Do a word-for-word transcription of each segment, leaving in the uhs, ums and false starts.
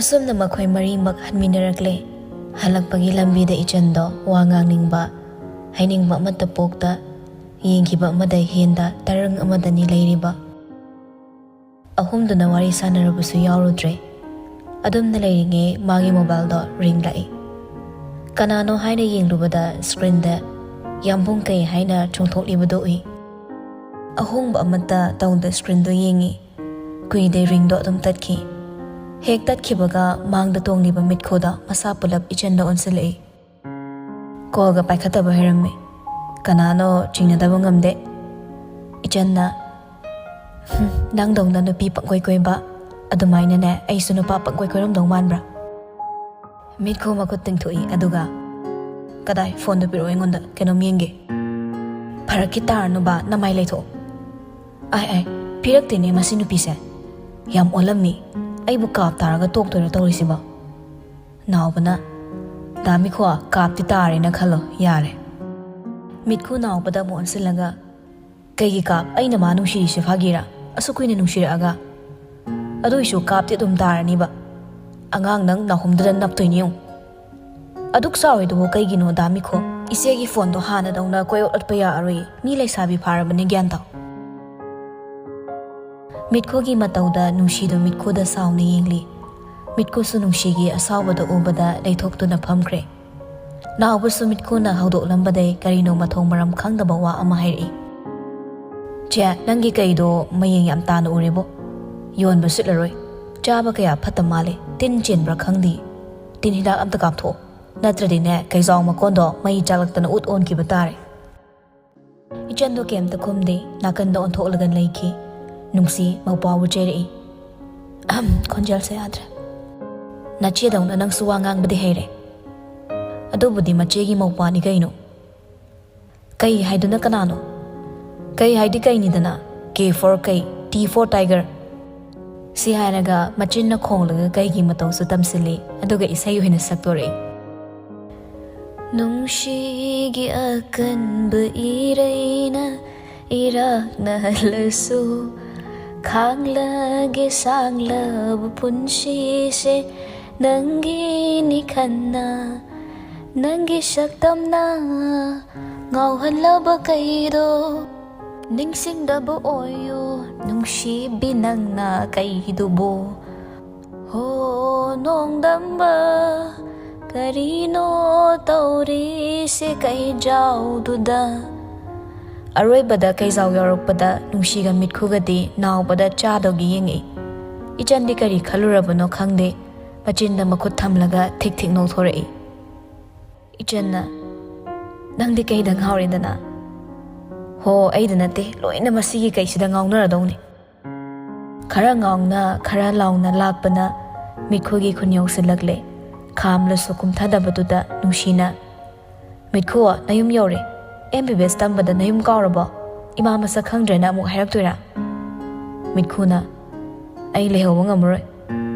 ꯑꯁꯨꯝꯅ ꯃꯈꯣꯏ ꯃꯔꯤꯃꯛ ꯍꯟꯃꯤꯟꯅꯔꯛꯂꯦ꯫ ꯍꯜꯂꯛꯄꯒꯤ ꯂꯝꯕꯤꯗ ꯏꯆꯟꯗꯣ ꯋꯥ ꯉꯥꯡꯅꯤꯡꯕ, ꯍꯥꯏꯅꯤꯡꯕ ꯑꯃꯠꯇ ꯄꯣꯛꯇ, ꯌꯦꯡꯈꯤꯕ ꯑꯃꯗ ꯍꯦꯟꯗ ꯇꯔꯪ ꯑꯃꯗꯅꯤ ꯂꯩꯔꯤꯕ꯫ ꯑꯍꯨꯝꯗꯨꯅ ꯋꯥꯔꯤ ꯁꯥꯟꯅꯔꯨꯕꯁꯨ ꯌꯥꯎꯔꯨꯗ꯭ꯔꯦ꯫ ꯑꯗꯨꯝꯅ ꯂꯩꯔꯤꯉꯩ ꯃꯥꯒꯤ ꯃꯣꯕꯥꯏꯜꯗꯣ ꯔꯤꯡ ꯂꯥꯛꯏ꯫ ꯀꯅꯥꯅꯣ ꯍꯥꯏꯅ ꯌꯦꯡꯂꯨꯕꯗ ꯁ꯭ꯀ꯭ꯔꯤꯟꯗ ꯌꯥꯝꯕꯨꯡ ꯀꯩ ꯍꯥꯏꯅ ꯆꯣꯡꯊꯣꯛꯂꯤꯕꯗꯨ ꯎꯏ꯫ ꯑꯍꯣꯡꯕ ꯑꯃꯠꯇ ꯇꯧꯗ ꯁ꯭ꯀ꯭ꯔꯤꯟꯗꯣ ꯌꯦꯡꯉꯤ꯫ ꯀꯨꯏꯗꯦ ꯔꯤꯡꯗꯣ ꯑꯗꯨꯝ ꯇꯠꯈꯤ꯫ ꯍꯦꯛ ꯇꯠꯈꯤꯕꯒ ꯃꯥꯡꯗ ꯇꯣꯡꯂꯤꯕ ꯃꯤꯠꯈꯨꯗ ꯃꯁꯥ ꯄꯨꯂꯞ ꯏꯆꯟꯗ ꯑꯣꯟꯁꯤꯜꯂꯛꯏ꯫ ꯀꯣꯜꯒ ꯄꯥꯏꯈꯠꯇꯕ ꯍꯩꯔꯝꯃꯤ꯫ ꯀꯅꯥꯅꯣ ꯆꯤꯡꯅꯗꯕ ꯉꯝꯗꯦ꯫ ꯏꯆꯟꯅ, "ꯍꯨꯝ, ꯅꯪꯗꯧꯅ ꯅꯨꯄꯤ ꯄꯪꯀꯣꯏ ꯀꯣꯏꯕ ꯑꯗꯨꯃꯥꯏꯅꯅꯦ ꯑꯩꯁꯨ ꯅꯨꯄꯥ ꯄꯪꯀꯣꯏ ꯀꯣꯏꯔꯝꯗꯧ ꯃꯥꯟꯕ꯭ꯔꯥ?" ꯃꯤꯠꯈꯨ ꯃꯈꯨꯠ ꯇꯤꯡꯊꯣꯛꯏ ꯑꯗꯨꯒ, "ꯀꯗꯥꯏ? ꯐꯣꯟꯗꯣ ꯄꯤꯔꯛꯑꯣ ꯑꯩꯉꯣꯟꯗ, ꯀꯩꯅꯣꯝ ꯌꯦꯡꯒꯦ꯫" "ꯐꯔꯛꯀꯤ ꯇꯥꯔꯅꯨꯕ, ꯅꯃꯥꯏ ꯂꯩꯊꯣꯛꯑꯣ꯫" "ꯑꯥꯏ ꯑꯥꯏ, ꯄꯤꯔꯛꯇꯦꯅꯦ ꯃꯁꯤ ꯅꯨꯄꯤꯁꯦ꯫ ꯌꯥꯝ ꯑꯣꯜꯂꯝꯃꯤ꯫ ꯑꯩꯕꯨ ꯀꯥꯞ ꯇꯥꯔꯒ ꯇꯣꯛꯇꯣꯏꯔꯣ ꯇꯧꯔꯤꯁꯤꯕꯣ?" ꯅꯥꯎꯕꯅ, "ꯗꯥ ꯃꯤꯈꯣ, ꯀꯥꯞꯇꯤ ꯇꯥꯔꯦꯅ ꯈꯜꯂꯣ, ꯌꯥꯔꯦ꯫" ꯃꯤꯠꯈꯨ ꯅꯥꯎꯕꯗ ꯑꯃꯨꯛ ꯑꯣꯟꯁꯤꯜꯂꯒ, "ꯀꯩꯒꯤ ꯀꯥꯞ? ꯑꯩꯅ ꯃꯥ ꯅꯨꯡꯁꯤꯔꯤꯁꯦ ꯐꯥꯒꯤꯔꯥ? ꯑꯁꯨꯛ ꯀꯨꯏꯅ ꯅꯨꯡꯁꯤꯔꯛꯑꯒ꯫ ꯑꯗꯨꯏꯁꯨ ꯀꯥꯞꯇꯤ ꯑꯗꯨꯝ ꯇꯥꯔꯅꯤꯕ꯫ ꯑꯉꯥꯡ ꯅꯪ ꯅꯥꯍꯨꯝꯗꯨꯗ ꯅꯞꯇꯣꯏꯅꯤ ꯌꯦꯡꯉꯨ꯫" "ꯑꯗꯨꯛ ꯆꯥꯎꯔꯤꯗꯨꯕꯨ ꯀꯩꯒꯤꯅꯣ, ꯗꯥ ꯃꯤꯈꯣ? ꯏꯆꯦꯒꯤ ꯐꯣꯟꯗꯣ ꯍꯥꯟꯅꯗꯧꯅ ꯀꯣꯏ ꯑꯣꯠꯄ ꯌꯥꯔꯔꯣꯏ꯫ ꯃꯤ ꯂꯩꯁꯥꯕꯤ ꯐꯥꯔꯕꯅꯤ, ꯒ꯭ꯌꯥꯟ ꯇꯥꯎ꯫" ꯃꯤꯠꯈꯨꯒꯤ ꯃꯇꯧꯗ ꯅꯨꯡꯁꯤꯗꯨ ꯃꯤꯠꯈꯨꯗ ꯁꯥꯎꯅ ꯌꯦꯡꯂꯤ꯫ ꯃꯤꯠꯈꯨꯁꯨ ꯅꯨꯡꯁꯤꯒꯤ ꯑꯁꯥꯎꯕꯗ ꯎꯕꯗ ꯂꯩꯊꯣꯛꯇꯨꯅ ꯐꯝꯈ꯭ꯔꯦ꯫ ꯅꯥꯎꯕꯁꯨ ꯃꯤꯠꯈꯨꯅ ꯍꯧꯗꯣꯛꯂꯝꯕꯗꯩ ꯀꯔꯤꯅꯣ ꯃꯊꯣꯡ ꯃꯔꯝ ꯈꯪꯗꯕ ꯋꯥ ꯑꯃ ꯍꯥꯏꯔꯛꯏ꯫ "ꯆꯦ, ꯅꯪꯒꯤ ꯀꯩꯗꯣ ꯃꯌꯦꯡ ꯌꯥꯝ ꯇꯥꯅ ꯎꯔꯦꯕꯣ꯫ ꯌꯣꯟꯕ ꯁꯤꯠꯂꯔꯣꯏ꯫ ꯆꯥꯕ ꯀꯌꯥ ꯐꯠꯇ ꯃꯥꯜꯂꯦ꯫ ꯇꯤꯟ ꯆꯦꯟꯕ꯭ꯔꯥ ꯈꯪꯗꯦ꯫ ꯇꯤꯟ ꯍꯤꯗꯥꯛ ꯑꯝꯇ ꯀꯥꯞꯊꯣꯛꯑꯣ꯫ ꯅꯠꯇ꯭ꯔꯗꯤꯅꯦ, ꯀꯩꯖꯥꯎ ꯃꯀꯣꯟꯗꯣ ꯃꯩ ꯆꯥꯛꯂꯛꯇꯅ ꯎꯠ ꯑꯣꯟꯈꯤꯕ ꯇꯥꯔꯦ꯫" ꯏꯆꯟꯗꯣ ꯀꯩꯝꯇ ꯈꯨꯝꯗꯦ, ꯅꯥꯀꯟꯗ ꯑꯣꯟꯊꯣꯛꯂꯒ ꯂꯩꯈꯤ꯫ ꯅꯨꯡꯁꯤ ꯃꯧꯄ꯭ꯋꯥꯕꯨ ꯆꯩꯔꯛꯏ꯫ "ꯑꯍꯝ, ꯈꯣꯟꯖꯦꯜꯁꯦ ꯌꯥꯗ꯭ꯔꯦ꯫ ꯅꯆꯦꯗꯧꯅ ꯅꯪꯁꯨ ꯋꯥ ꯉꯥꯡꯕꯗꯤ ꯍꯩꯔꯦ꯫ ꯑꯗꯨꯕꯨꯗꯤ ꯃꯆꯦꯒꯤ ꯃꯧꯄ꯭ꯋꯥꯅꯤ ꯀꯩꯅꯣ꯫ ꯀꯩ ꯍꯥꯏꯗꯨꯅ ꯀꯅꯥꯅꯣ? ꯀꯩ ꯍꯥꯏꯗꯤ ꯀꯩꯅꯤꯗꯅ, K for ꯀꯩ, T for tiger꯫" ꯁꯤ ꯍꯥꯏꯔꯒ ꯃꯆꯤꯟꯅ ꯈꯣꯡꯂꯒ ꯀꯩꯒꯤ ꯃꯇꯧꯁꯨ ꯇꯝꯁꯤꯜꯂꯤ, ꯑꯗꯨꯒ ꯏꯁꯩ ꯑꯣꯏꯅ ꯁꯛꯇꯣꯔꯛꯏ꯫ "ꯅꯨꯡꯁꯤꯒꯤ ꯑꯀꯟꯕ ꯏꯔꯩꯅ ꯏꯔꯥꯛꯅꯍꯜꯂꯁꯨ, ꯈꯥꯡꯂꯒꯦ ꯁꯥꯡꯂꯕ ꯄꯨꯟꯁꯤꯁꯦ ꯅꯪꯒꯤꯅꯤ ꯈꯟꯅ, ꯅꯪꯒꯤ ꯁꯛꯇꯝꯅ ꯉꯥꯎꯍꯜꯂꯕ ꯀꯩꯗꯣ꯫ ꯅꯤꯡꯁꯤꯡꯗꯕ ꯑꯣꯏꯌꯨ ꯅꯨꯡꯁꯤꯕꯤ ꯅꯪꯅ ꯀꯩꯗꯨꯕꯨ꯫ ꯍꯣ ꯅꯣꯡꯗꯝꯕ, ꯀꯔꯤꯅꯣ ꯇꯧꯔꯤꯁꯦ ꯀꯩꯖꯥꯎꯗꯨꯗ? ꯑꯔꯣꯏꯕꯗ ꯀꯩꯖꯥꯎ ꯌꯧꯔꯛꯄꯗ ꯅꯨꯡꯁꯤꯒ ꯃꯤꯠꯈꯨꯒꯗꯤ ꯅꯥꯎꯕꯗ ꯆꯥꯗꯧꯒꯤ ꯌꯦꯡꯉꯛꯏ꯫ ꯏꯆꯟꯗꯤ ꯀꯔꯤ ꯈꯜꯂꯨꯔꯕꯅꯣ ꯈꯪꯗꯦ, ꯃꯆꯤꯟꯗ ꯃꯈꯨꯠ ꯊꯝꯂꯒ ꯊꯤꯛ ꯊꯤꯛ ꯅꯣꯛꯊꯣꯔꯛꯏ꯫ ꯏꯆꯟꯅ, "ꯅꯪꯗꯤ ꯀꯩꯗ ꯉꯥꯎꯔꯦꯗꯅ?" "ꯍꯣ, ꯑꯩꯗ ꯅꯠꯇꯦ, ꯂꯣꯏꯅ ꯃꯁꯤꯒꯤ ꯀꯩꯁꯤꯗ ꯉꯥꯎꯅꯔꯗꯧꯅꯤ꯫" ꯈꯔ ꯉꯥꯎꯅ, ꯈꯔ ꯂꯥꯎꯅ ꯂꯥꯛꯄꯅ ꯃꯤꯠꯈꯨꯒꯤ ꯈꯨꯟ ꯌꯧꯁꯤꯜꯂꯛꯂꯦ꯫ ꯈꯥꯝꯂꯁꯨ ꯀꯨꯝꯊꯗꯕꯗꯨꯗ ꯅꯨꯡꯁꯤꯅ, "ꯃꯤꯠꯈꯨ, ꯅꯌꯨꯝ ꯌꯧꯔꯦ꯫ ꯑꯦꯝ ꯕꯤ ꯕꯤ ꯑꯦꯁ ꯇꯝꯕꯗ ꯅꯌꯨꯝ ꯀꯥꯎꯔꯕꯣ? ꯏꯃꯥ ꯃꯁꯛ ꯈꯪꯗ꯭ꯔꯦꯅ ꯑꯃꯨꯛ ꯍꯥꯏꯔꯛꯇꯣꯏꯔꯥ?" ꯃꯤꯠꯈꯨꯅ, "ꯑꯩ ꯂꯩꯍꯧꯕ ꯉꯝꯃꯔꯣꯏ꯫"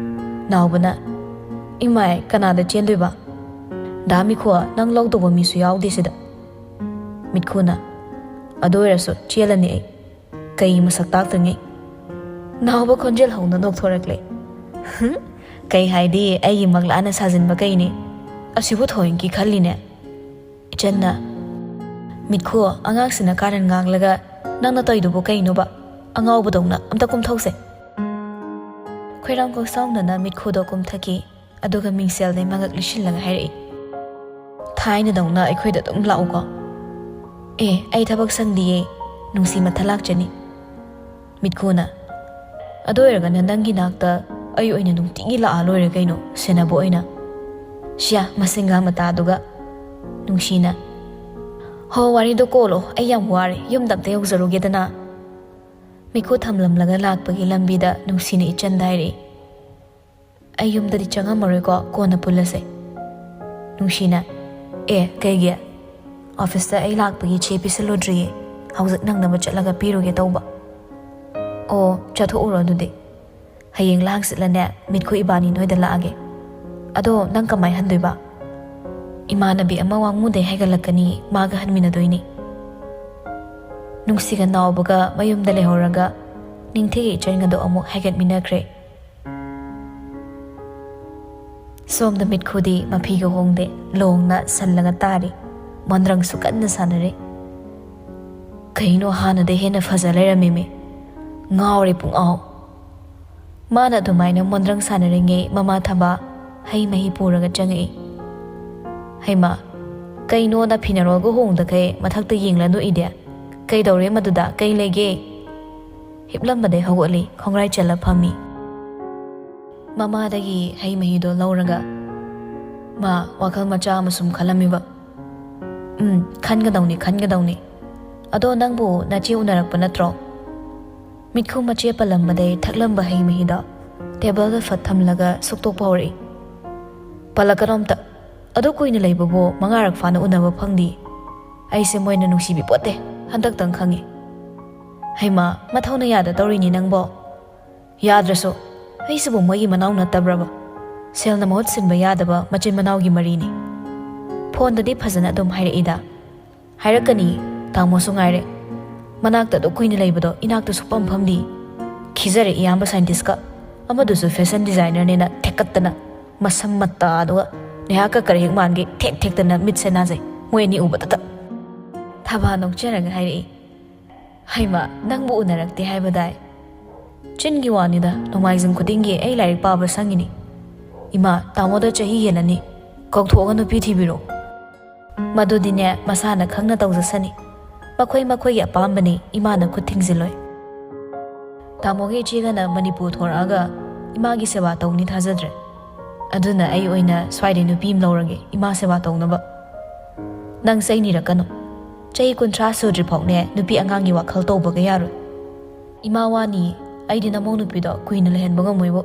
ꯅꯥꯎꯕꯅ, "ꯏꯃꯥꯏ, ꯀꯅꯥꯗ ꯆꯦꯟꯗꯣꯏꯕ? ꯗꯥ ꯃꯤꯠꯈꯨ, ꯅꯪ ꯂꯧꯗꯧꯕ ꯃꯤꯁꯨ ꯌꯥꯎꯗꯦ ꯁꯤꯗ꯫" ꯃꯤꯠꯈꯨꯅ, "ꯑꯗꯨ ꯑꯣꯏꯔꯁꯨ ꯆꯦꯜꯂꯅꯤ ꯑꯩ, ꯀꯩ ꯃꯁꯛ ꯇꯥꯛꯇ꯭ꯔꯤꯉꯩ꯫" ꯅꯥꯎꯕ ꯈꯣꯟꯖꯦꯜ ꯍꯧꯅ ꯅꯣꯛꯊꯣꯔꯛꯂꯦ꯫ "ꯍꯨꯝ, ꯀꯩ ꯍꯥꯏꯗꯤ ꯑꯩꯒꯤ ꯃꯪꯂꯥꯅ ꯁꯥꯖꯤꯟꯕ ꯀꯩꯅꯦ? ꯑꯁꯤꯕꯨ ꯊꯑꯣꯏꯡꯀꯤ ꯈꯜꯂꯤꯅꯦ?" ꯏꯆꯟꯅ, "ꯃꯤꯠꯈꯨ, ꯑꯉꯥꯡꯁꯤꯅ ꯀꯥꯔꯟ ꯉꯥꯡꯂꯒ ꯅꯪꯅ ꯇꯧꯏꯗꯨꯕꯨ ꯀꯩꯅꯣꯕ? ꯑꯉꯥꯎꯕꯗꯧꯅ ꯑꯝꯇ ꯀꯨꯝꯊꯧꯁꯦ꯫" ꯈꯣꯏꯔꯥꯡ ꯈꯣꯏꯁꯥꯎꯅꯅ ꯃꯤꯠꯈꯨꯗꯣ ꯀꯨꯝꯊꯈꯤ, ꯑꯗꯨꯒ ꯃꯤꯡꯁꯦꯜꯗꯩ ꯃꯉꯛ ꯂꯤꯁꯤꯜꯂꯒ ꯍꯥꯏꯔꯛꯏ, "ꯊꯥꯏꯅꯗꯧꯅ ꯑꯩꯈꯣꯏꯗ ꯑꯗꯨꯝ ꯂꯥꯛꯎꯀꯣ꯫" "ꯑꯦ, ꯑꯩ ꯊꯕꯛ ꯁꯪꯗꯤꯌꯦ, ꯅꯨꯡꯁꯤ ꯃꯊꯟ ꯂꯥꯛꯆꯅꯤ꯫" ꯃꯤꯠꯈꯨꯅ, "ꯑꯗꯨ ꯑꯣꯏꯔꯒꯅ ꯅꯪꯒꯤ ꯅꯥꯛꯇ ꯑꯩ ꯑꯣꯏꯅ ꯅꯨꯡꯇꯤꯒꯤ ꯂꯥꯛꯑ ꯂꯣꯏꯔꯦ ꯀꯩꯅꯣ, ꯁꯦꯟꯅꯕ ꯑꯣꯏꯅ꯫" "ꯁꯤꯌꯥ, ꯃꯁꯤꯡꯒ ꯃꯇꯥꯗꯨꯒ꯫" ꯅꯨꯡꯁꯤꯅ, "ꯍꯣ, ꯋꯥꯔꯤꯗꯣ ꯀꯣꯜꯂꯣ, ꯑꯩ ꯌꯥꯝ ꯋꯥꯔꯦ, ꯌꯨꯝꯗ ꯑꯝꯇ ꯌꯧꯖꯔꯨꯒꯦꯗꯅ꯫" ꯃꯤꯠꯈꯨ ꯊꯝꯂꯝꯂꯒ ꯂꯥꯛꯄꯒꯤ ꯂꯝꯕꯤꯗ ꯅꯨꯡꯁꯤꯅ ꯏꯆꯟꯗ ꯍꯥꯏꯔꯛꯏ, "ꯑꯩ ꯌꯨꯝꯗꯗꯤ ꯆꯪꯉꯝꯃꯔꯣꯏꯀꯣ, ꯀꯣꯟꯅ ꯄꯨꯜꯂꯁꯦ꯫" ꯅꯨꯡꯁꯤꯅ, "ꯑꯦ, ꯀꯩꯒꯤ? ꯑꯣꯐꯤꯁꯇ ꯑꯩ ꯂꯥꯛꯄꯒꯤ ꯆꯦ ꯄꯤꯁꯜꯂꯨꯗ꯭ꯔꯤꯌꯦ, ꯍꯧꯖꯤꯛ ꯅꯪꯅꯕ ꯆꯠꯂꯒ ꯄꯤꯔꯨꯒꯦ ꯇꯧꯕ꯫" "ꯑꯣ, ꯆꯠꯊꯣꯛꯎꯔꯣ ꯑꯗꯨꯗꯤ꯫ ꯍꯌꯦꯡ ꯂꯥꯡꯁꯤꯠꯂꯅꯦ, ꯃꯤꯠꯈꯨ ꯏꯕꯥꯅꯤ ꯅꯣꯏꯗ ꯂꯥꯛꯑꯒꯦ꯫ ꯑꯗꯣ ꯅꯪ ꯀꯃꯥꯏ ꯍꯟꯗꯣꯏꯕ? ꯏꯃꯥꯟꯅꯕꯤ ꯑꯃ ꯋꯥꯡꯉꯨꯗꯩ ꯍꯥꯏꯒꯠꯂꯛꯀꯅꯤ, ꯃꯥꯒ ꯍꯟꯃꯤꯟꯅꯗꯣꯏꯅꯤ꯫" ꯅꯨꯡꯁꯤꯒ ꯅꯥꯎꯕꯒ ꯃꯌꯨꯝꯗ ꯂꯩꯍꯧꯔꯒ ꯅꯤꯡꯊꯤꯒꯤ ꯏꯆꯟꯒꯗꯣ ꯑꯃꯨꯛ ꯍꯥꯏꯒꯠꯃꯤꯟꯅꯈ꯭ꯔꯦ꯫ ꯁꯣꯝꯗ ꯃꯤꯠꯈꯨꯗꯤ ꯃꯐꯤꯒ ꯍꯣꯡꯗꯦ, ꯂꯣꯡꯅ ꯁꯜꯂꯒ ꯇꯥꯔꯤ꯫ ꯃꯣꯟꯗ꯭ꯔꯪꯁꯨ ꯀꯟꯅ ꯁꯥꯟꯅꯔꯤ꯫ ꯀꯩꯅꯣ, ꯍꯥꯟꯅꯗꯩ ꯍꯦꯟꯅ ꯐꯖ ꯂꯩꯔꯝꯃꯤꯃꯤ꯫ ꯉꯥꯎꯔꯦ ꯄꯨꯡꯉꯥꯎ꯫ ꯃꯥꯅ ꯑꯗꯨꯃꯥꯏꯅ ꯃꯣꯟꯗ꯭ꯔꯪ ꯁꯥꯟꯅꯔꯤꯉꯩ ꯃꯃꯥ ꯊꯕꯥ ꯍꯩ ꯃꯍꯤ ꯄꯨꯔꯒ ꯆꯪꯉꯛꯏ꯫ "ꯍꯩꯃꯥ, ꯀꯩꯅꯣ ꯅꯐꯤ ꯅꯔꯣꯜꯒ ꯍꯣꯡꯗꯈꯩ ꯃꯊꯛꯇ ꯌꯦꯡꯂꯅꯨ ꯏꯗꯦ? ꯀꯩꯗꯧꯔꯦ ꯃꯗꯨꯗ? ꯀꯩ ꯂꯩꯒꯦ?" ꯍꯤꯞꯂꯝꯕꯗꯩ ꯍꯧꯒꯠꯂꯤ, ꯈꯣꯡꯒ꯭ꯔꯥꯏ ꯆꯜꯂ ꯐꯝꯃꯤ꯫ ꯃꯃꯥꯗꯒꯤ ꯍꯩ ꯃꯍꯤꯗꯣ ꯂꯧꯔꯒ, "ꯃꯥ, ꯋꯥꯈꯜ ꯃꯆꯥ ꯑꯃ ꯁꯨꯝ ꯈꯜꯂꯝꯃꯤꯕ꯫" "ꯎꯝ, ꯈꯟꯒꯗꯧꯅꯤ, ꯈꯟꯒꯗꯧꯅꯤ꯫ ꯑꯗꯣ ꯅꯪꯕꯨ ꯅꯆꯦ ꯎꯅꯔꯛꯄ ꯅꯠꯇ꯭ꯔꯣ?" ꯃꯤꯠꯈꯨ ꯃꯆꯦ ꯄꯜꯂꯝꯕꯗꯩ ꯊꯛꯂꯝꯕ ꯍꯩ ꯃꯍꯤꯗꯣ ꯇꯦꯕꯜꯗ ꯐꯠ ꯊꯝꯂꯒ ꯁꯨꯛꯇꯣꯛꯄ ꯍꯧꯔꯛꯏ꯫ "ꯄꯜꯂꯛꯀꯅꯣ ꯑꯝꯇ꯫ ꯑꯗꯨ ꯀꯨꯏꯅ ꯂꯩꯕꯕꯨ ꯃꯉꯥꯔꯛ ꯐꯥꯅ ꯎꯅꯕ ꯐꯪꯗꯦ꯫ ꯑꯩꯁꯦ ꯃꯣꯏꯅ ꯅꯨꯡꯁꯤꯕꯤ ꯄꯣꯠꯇꯦ, ꯍꯟꯗꯛꯇꯪ ꯈꯪꯉꯤ꯫" "ꯍꯩꯃꯥ, ꯃꯊꯧꯅ ꯌꯥꯗ ꯇꯧꯔꯤꯅꯤ ꯅꯪꯕꯣ꯫" "ꯌꯥꯗ꯭ꯔꯁꯨ, ꯑꯩꯁꯤꯕꯨ ꯃꯣꯏꯒꯤ ꯃꯅꯥꯎ ꯅꯠꯇꯕ꯭ꯔꯕ? ꯁꯦꯜꯅ ꯃꯍꯨꯠ ꯁꯤꯟꯕ ꯌꯥꯗꯕ ꯃꯆꯤꯟ ꯃꯅꯥꯎꯒꯤ ꯃꯔꯤꯅꯤ꯫" ꯐꯣꯟꯗꯗꯤ ꯐꯖꯅ ꯑꯗꯨꯝ ꯍꯥꯏꯔꯛꯏꯗ꯫ "ꯍꯥꯏꯔꯛꯀꯅꯤ, ꯇꯥꯃꯣꯁꯨ ꯉꯥꯏꯔꯦ꯫ ꯃꯅꯥꯛꯇ ꯑꯗꯨꯛ ꯀꯨꯏꯅ ꯂꯩꯕꯗꯣ ꯏꯅꯥꯛꯇ ꯁꯨꯛꯐꯝ ꯐꯝꯗꯤ꯫ ꯈꯤꯖꯔꯦ ꯏꯌꯥꯝꯕ ꯁꯥꯏꯟꯇꯤꯁꯀ꯫ ꯑꯃꯗꯨꯁꯨ ꯐꯦꯁꯟ ꯗꯤꯖꯥꯏꯅꯔꯅꯦꯅ ꯊꯦꯛꯀꯠꯇꯅ ꯃꯁꯝ ꯃꯇꯥꯗꯨꯒ ꯅꯦꯍꯥ ꯀꯛꯀꯔ ꯍꯦꯛ ꯃꯥꯟꯒꯩ ꯊꯦꯛ ꯊꯦꯛꯇꯅ ꯃꯤꯠꯁꯦ ꯅꯥꯖꯩ ꯃꯣꯏ ꯑꯅꯤ ꯎꯕꯗꯇ꯫" ꯊꯕꯥ ꯅꯣꯛꯆꯔꯒ ꯍꯥꯏꯔꯛꯏ꯫ "ꯍꯩꯃꯥ, ꯅꯪꯕꯨ ꯎꯅꯔꯛꯇꯦ ꯍꯥꯏꯕꯗꯥꯏ?" "ꯆꯤꯟꯒꯤ ꯋꯥꯅꯤꯗ, ꯅꯣꯡꯃꯥꯏꯖꯤꯡ ꯈꯨꯗꯤꯡꯒꯤ ꯑꯩ ꯂꯥꯏꯔꯤꯛ ꯄꯥꯕ ꯁꯪꯉꯤꯅꯤ꯫" "ꯏꯃꯥ, ꯇꯥꯃꯣꯗ ꯆꯍꯤ ꯍꯦꯜꯂꯅꯤ, ꯀꯧꯊꯣꯛꯑꯒ ꯅꯨꯄꯤ ꯊꯤꯕꯤꯔꯣ꯫" "ꯃꯗꯨꯗꯤꯅꯦ, ꯃꯁꯥꯅ ꯈꯪꯅ ꯇꯧꯖꯁꯅꯤ꯫ ꯃꯈꯣꯏ ꯃꯈꯣꯏꯒꯤ ꯑꯄꯥꯝꯕꯅꯤ, ꯏꯃꯥꯅ ꯈꯨꯠ ꯊꯤꯡꯖꯤꯜꯂꯣꯏ꯫" "ꯇꯥꯃꯣꯒꯤ ꯏꯆꯦꯒꯅ ꯃꯅꯤꯄꯨꯔ ꯊꯣꯔꯛꯑꯒ ꯏꯃꯥꯒꯤ ꯁꯦꯕꯥ ꯇꯧꯅꯤ ꯊꯥꯖꯗ꯭ꯔꯦ꯫ ꯑꯗꯨꯅ ꯑꯩ ꯑꯣꯏꯅ ꯁ꯭ꯋꯥꯏꯗꯩ ꯅꯨꯄꯤ ꯑꯃ ꯂꯧꯔꯒꯦ, ꯏꯃꯥ ꯁꯦꯕꯥ ꯇꯧꯅꯕ꯫" "ꯅꯪ ꯆꯩꯅꯤꯔꯛꯀꯅꯨ꯫ ꯆꯍꯤ ꯀꯨꯟꯊ꯭ꯔꯥ ꯁꯨꯗ꯭ꯔꯤ ꯐꯥꯎꯅꯦ ꯅꯨꯄꯤ ꯑꯉꯥꯡꯒꯤ ꯋꯥꯈꯜ ꯇꯧꯕꯒ ꯌꯥꯔꯣꯏ꯫ ꯏꯃꯥ ꯋꯥꯅꯤ, ꯑꯩꯗꯤ ꯅꯃꯧ ꯅꯨꯄꯤꯗꯣ ꯀꯨꯏꯅ ꯂꯩꯍꯟꯕ ꯉꯝꯃꯣꯏꯕꯣ꯫"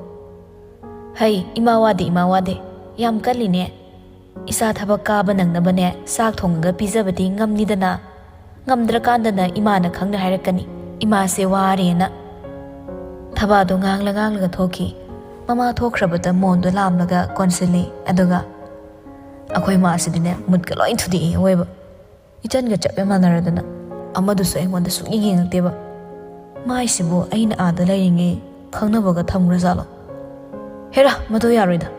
"ꯍꯩ, ꯏꯃꯥ ꯋꯥꯗꯦ, ꯏꯃꯥ ꯋꯥꯗꯦ꯫ ꯌꯥꯝ ꯀꯜꯂꯤꯅꯦ꯫ ꯏꯆꯥ ꯊꯕꯛ ꯀꯥꯕ ꯅꯪꯅꯕꯅꯦ ꯆꯥꯛ ꯊꯣꯡꯉꯒ ꯄꯤꯖꯕꯗꯤ ꯉꯝꯅꯤꯗꯅ꯫ ꯉꯝꯗ꯭ꯔꯀꯥꯟꯗꯅ ꯏꯃꯥꯅ ꯈꯪꯅ ꯍꯥꯏꯔꯛꯀꯅꯤ, ꯏꯃꯥꯁꯦ ꯋꯥꯔꯦꯅ꯫" ꯊꯕꯥꯗꯣ ꯉꯥꯡꯂ ꯉꯥꯡꯂꯒ ꯊꯣꯛꯈꯤ꯫ ꯃꯃꯥ ꯊꯣꯛꯈ꯭ꯔꯕꯗ ꯃꯣꯟꯗꯣ ꯂꯥꯝꯂꯒ ꯀꯣꯟꯁꯤꯜꯂꯤ꯫ ꯑꯗꯨꯒ ꯑꯩꯈꯣꯏ ꯃꯥꯁꯤꯗꯤꯅꯦ ꯃꯨꯠꯀ ꯂꯣꯏ ꯊꯨꯗꯦꯛꯏ ꯑꯋꯣꯏꯕ꯫ ꯏꯆꯟꯒ ꯆꯞ ꯍꯦꯛ ꯃꯥꯟꯅꯔꯗꯅ꯫ ꯑꯃꯗꯨꯁꯨ ꯑꯩꯉꯣꯟꯗ ꯁꯨꯛꯌꯦꯡ ꯌꯦꯡꯉꯛꯇꯦꯕ꯫ "ꯃꯥꯏꯁꯤꯕꯨ ꯑꯩꯅ ꯑꯥꯗ ꯂꯩꯔꯤꯉꯩ ꯈꯪꯅꯕꯒ ꯊꯝꯈ꯭ꯔꯖꯥꯠꯂꯣ? ꯍꯦꯔꯥ, ꯃꯗꯨ ꯌꯥꯔꯣꯏꯗ!"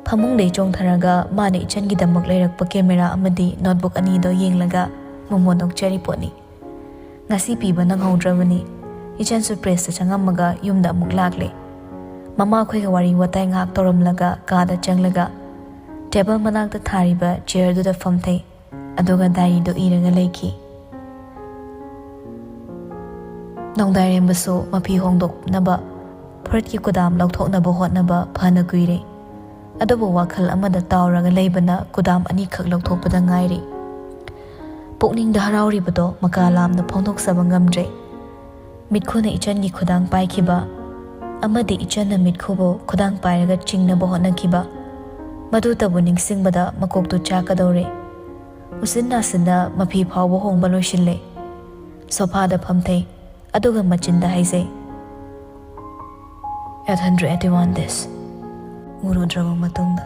ꯐꯃꯨꯡꯗꯩ ꯆꯣꯡꯊꯔꯒ ꯃꯥꯅ ꯏꯆꯟꯒꯤꯗꯃꯛ ꯂꯩꯔꯛꯄ ꯀꯦꯃꯦꯔꯥ ꯑꯃꯗꯤ ꯅꯣꯠꯕꯨꯛ ꯑꯅꯤꯗꯣ ꯌꯦꯡꯂꯒ ꯃꯣꯃꯣꯟ ꯅꯣꯛꯆꯔꯤ ꯄꯣꯠꯅꯤ꯫ ꯉꯁꯤ ꯄꯤꯕ ꯅꯪꯍꯧꯗ꯭ꯔꯕꯅꯤ꯫ ꯏꯆꯟꯁꯨ ꯄ꯭ꯔꯦꯁꯇ ꯆꯪꯉꯝꯃꯒ ꯌꯨꯝꯗ ꯑꯃꯨꯛ ꯂꯥꯛꯂꯦ꯫ ꯃꯃꯥꯈꯣꯏꯒ ꯋꯥꯔꯤ ꯋꯥꯇꯥꯏ ꯉꯥꯏꯍꯥꯛ ꯇꯧꯔꯝꯂꯒ ꯀꯥꯗ ꯆꯪꯂꯒ ꯇꯦꯕꯜ ꯃꯅꯥꯛꯇ ꯊꯥꯔꯤꯕ ꯆꯤꯌꯔꯗꯨꯗ ꯐꯝꯊꯩ꯫ ꯑꯗꯨꯒ ꯗꯥꯏꯔꯤꯗꯨ ꯏꯔꯒ ꯂꯩꯈꯤ꯫ ꯅꯣꯡꯗꯥꯏꯔꯦꯝꯕꯁꯨ ꯃꯐꯤ ꯍꯣꯡꯗꯣꯛꯅꯕ ꯐꯨꯔꯤꯠꯀꯤ ꯀꯨꯗꯥꯝ ꯂꯧꯊꯣꯛꯅꯕ ꯍꯣꯠꯅꯕ ꯐꯅ ꯀꯨꯏꯔꯦ꯫ ꯑꯗꯨꯕꯨ ꯋꯥꯈꯜ ꯑꯃꯗ ꯇꯥꯎꯔꯒ ꯂꯩꯕꯅ ꯀꯨꯗꯥꯝ ꯑꯅꯤꯈꯛ ꯂꯧꯊꯣꯛꯄꯗ ꯉꯥꯏꯔꯤ꯫ ꯄꯨꯛꯅꯤꯡꯗ ꯍꯔꯥꯎꯔꯤꯕꯗꯣ ꯃꯀꯥ ꯂꯥꯝꯅ ꯐꯣꯡꯗꯣꯛꯆꯕ ꯉꯝꯗ꯭ꯔꯦ꯫ ꯃꯤꯠꯈꯨꯅ ꯏꯆꯟꯒꯤ ꯈꯨꯗꯥꯡ ꯄꯥꯏꯈꯤꯕ ꯑꯃꯗꯤ ꯏꯆꯟꯅ ꯃꯤꯠꯈꯨꯕꯨ ꯈꯨꯗꯥꯡ ꯄꯥꯏꯔꯒ ꯆꯤꯡꯅꯕ ꯍꯣꯠꯅꯈꯤꯕ, ꯃꯗꯨꯇꯕꯨ ꯅꯤꯡꯁꯤꯡꯕꯗ ꯃꯀꯣꯛꯇꯨ ꯆꯥꯛꯀꯗꯧꯔꯦ꯫ ꯎꯆꯤꯟ ꯅꯥꯆꯤꯟꯅ ꯃꯐꯤ ꯐꯥꯎꯕ ꯍꯣꯡꯕ ꯂꯣꯏꯁꯤꯜꯂꯦ꯫ ꯁꯣꯐꯥꯗ ꯐꯝꯊꯩ, ꯑꯗꯨꯒ ꯃꯆꯤꯟꯗ ꯍꯥꯏꯖꯩ, "Eight hundred eighty one days ꯎꯔꯨꯗ꯭ꯔꯕ ꯃꯇꯨꯡꯗ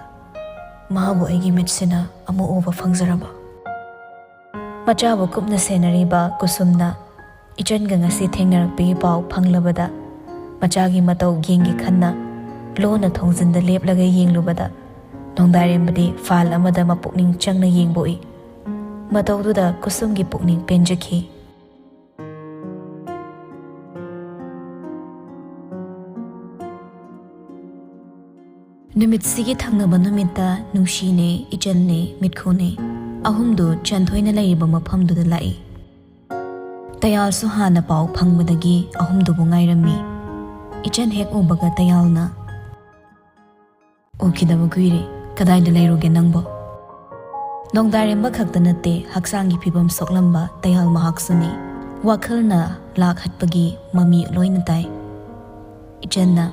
ꯃꯍꯥꯛꯄꯨ ꯑꯩꯒꯤ ꯃꯤꯠꯁꯤꯅ ꯑꯃꯨꯛ ꯎꯕ ꯐꯪꯖꯔꯕ?" ꯃꯆꯥꯕꯨ ꯀꯨꯞꯅ ꯁꯦꯟꯅꯔꯤꯕ ꯀꯨꯁꯨꯝꯅ ꯏꯆꯟꯒ ꯉꯁꯤ ꯊꯦꯡꯅꯔꯛꯄꯒꯤ ꯄꯥꯎ ꯐꯪꯂꯕꯗ, ꯃꯆꯥꯒꯤ ꯃꯇꯧ ꯌꯦꯡꯒꯦ ꯈꯟꯅ ꯂꯣꯟꯅ ꯊꯣꯡꯖꯤꯟꯗ ꯂꯦꯞꯂꯒ ꯌꯦꯡꯂꯨꯕꯗ, ꯅꯣꯡꯗꯥꯏꯔꯦꯝꯕꯗꯤ ꯐꯥꯏꯜ ꯑꯃꯗ ꯃꯄꯨꯛꯅꯤꯡ ꯆꯪꯅ ꯌꯦꯡꯕ ꯎꯏ꯫ ꯃꯇꯧꯗꯨꯗ ꯀꯨꯁꯨꯝꯒꯤ ꯄꯨꯛꯅꯤꯡ ꯄꯦꯟꯖꯈꯤ꯫ ꯅꯨꯃꯤꯠꯁꯤꯒꯤ ꯊꯪꯅꯕ ꯅꯨꯃꯤꯠꯇ ꯅꯨꯡꯁꯤꯅꯦ, ꯏꯆꯟꯅꯦ, ꯃꯤꯠꯈꯨꯅꯦ, ꯑꯍꯨꯝꯗꯨ ꯆꯟꯊꯣꯏꯅ ꯂꯩꯔꯤꯕ ꯃꯐꯝꯗꯨꯗ ꯂꯥꯛꯏ꯫ ꯇꯌꯥꯜꯁꯨ ꯍꯥꯟꯅ ꯄꯥꯎ ꯐꯪꯕꯗꯒꯤ ꯑꯍꯨꯝꯗꯨꯕꯨ ꯉꯥꯏꯔꯝꯃꯤ꯫ ꯏꯆꯟ ꯍꯦꯛ ꯎꯕꯒ ꯇꯌꯥꯜꯅ, "ꯎꯈꯤꯗꯕ ꯀꯨꯏꯔꯦ, ꯀꯗꯥꯏꯗ ꯂꯩꯔꯨꯒꯦ ꯅꯪꯕꯣ?" ꯅꯣꯡꯗꯥꯏꯔꯦꯝꯕ ꯈꯛꯇ ꯅꯠꯇꯦ, ꯍꯛꯆꯥꯡꯒꯤ ꯐꯤꯕꯝ ꯁꯣꯛꯂꯝꯕ ꯇꯌꯥꯜ ꯃꯍꯥꯛꯁꯨꯅꯤ꯫ ꯋꯥꯈꯜꯅ ꯂꯥꯛ ꯍꯠꯄꯒꯤ ꯃꯃꯤ ꯂꯣꯏꯅ ꯇꯥꯏ꯫ ꯏꯆꯟꯅ,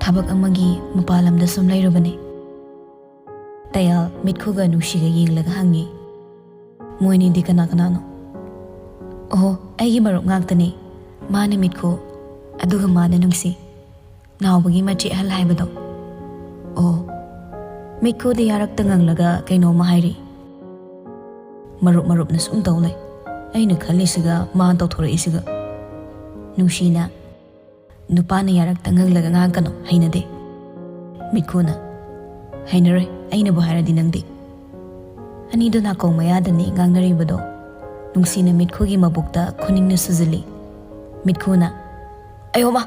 "ꯊꯕꯛ ꯑꯃꯒꯤ ꯃꯄꯥꯟ ꯂꯝꯗ ꯁꯨꯝ ꯂꯩꯔꯨꯕꯅꯤ꯫" ꯇꯌꯥꯜ ꯃꯤꯠꯈꯨꯒ ꯅꯨꯡꯁꯤꯒ ꯌꯦꯡꯂꯒ ꯍꯪꯉꯤ, "ꯃꯣꯏꯅꯤꯗꯤ ꯀꯅꯥ ꯀꯅꯥꯅꯣ?" "ꯑꯣꯍꯣ, ꯑꯩꯒꯤ ꯃꯔꯨꯞ ꯉꯥꯛꯇꯅꯤ꯫ ꯃꯥꯅ ꯃꯤꯠꯈꯨ, ꯑꯗꯨꯒ ꯃꯥꯅ ꯅꯨꯡꯁꯤ꯫ ꯅꯥꯎꯕꯒꯤ ꯃꯆꯦ ꯑꯍꯜ ꯍꯥꯏꯕꯗꯣ꯫" "ꯑꯣ꯫" ꯃꯤꯠꯈꯨꯗꯤ ꯌꯥꯔꯛꯇ ꯉꯪꯂꯒ ꯀꯩꯅꯣꯝꯃ ꯍꯥꯏꯔꯤ꯫ ꯃꯔꯨꯞ ꯃꯔꯨꯞꯅ ꯁꯨꯝ ꯇꯧ ꯂꯩ꯫ ꯑꯩꯅ ꯈꯜꯂꯤꯁꯤꯒ ꯃꯥ ꯇꯧꯊꯣꯔꯛꯏꯁꯤꯒ꯫ ꯅꯨꯡꯁꯤꯅ, "ꯅꯨꯄꯥꯅ ꯌꯥꯔꯛꯇ ꯉꯪꯂꯒ ꯉꯥꯡꯀꯅꯨ, ꯍꯩꯅꯗꯦ꯫" ꯃꯤꯠꯈꯨꯅ, "ꯍꯩꯅꯔꯣꯏ, ꯑꯩꯅꯕꯨ ꯍꯥꯏꯔꯗꯤ ꯅꯪꯗꯤ꯫" ꯑꯅꯤꯗꯨ ꯅꯥꯀꯣꯡ ꯃꯌꯥꯗꯅꯤ ꯉꯥꯡꯅꯔꯤꯕꯗꯣ꯫ ꯅꯨꯡꯁꯤꯅ ꯃꯤꯠꯈꯨꯒꯤ ꯃꯕꯨꯛꯇ ꯈꯨꯅꯤꯡꯅ ꯁꯨꯖꯤꯜꯂꯤ꯫ ꯃꯤꯠꯈꯨꯅ, "ꯑꯌꯣꯃ!"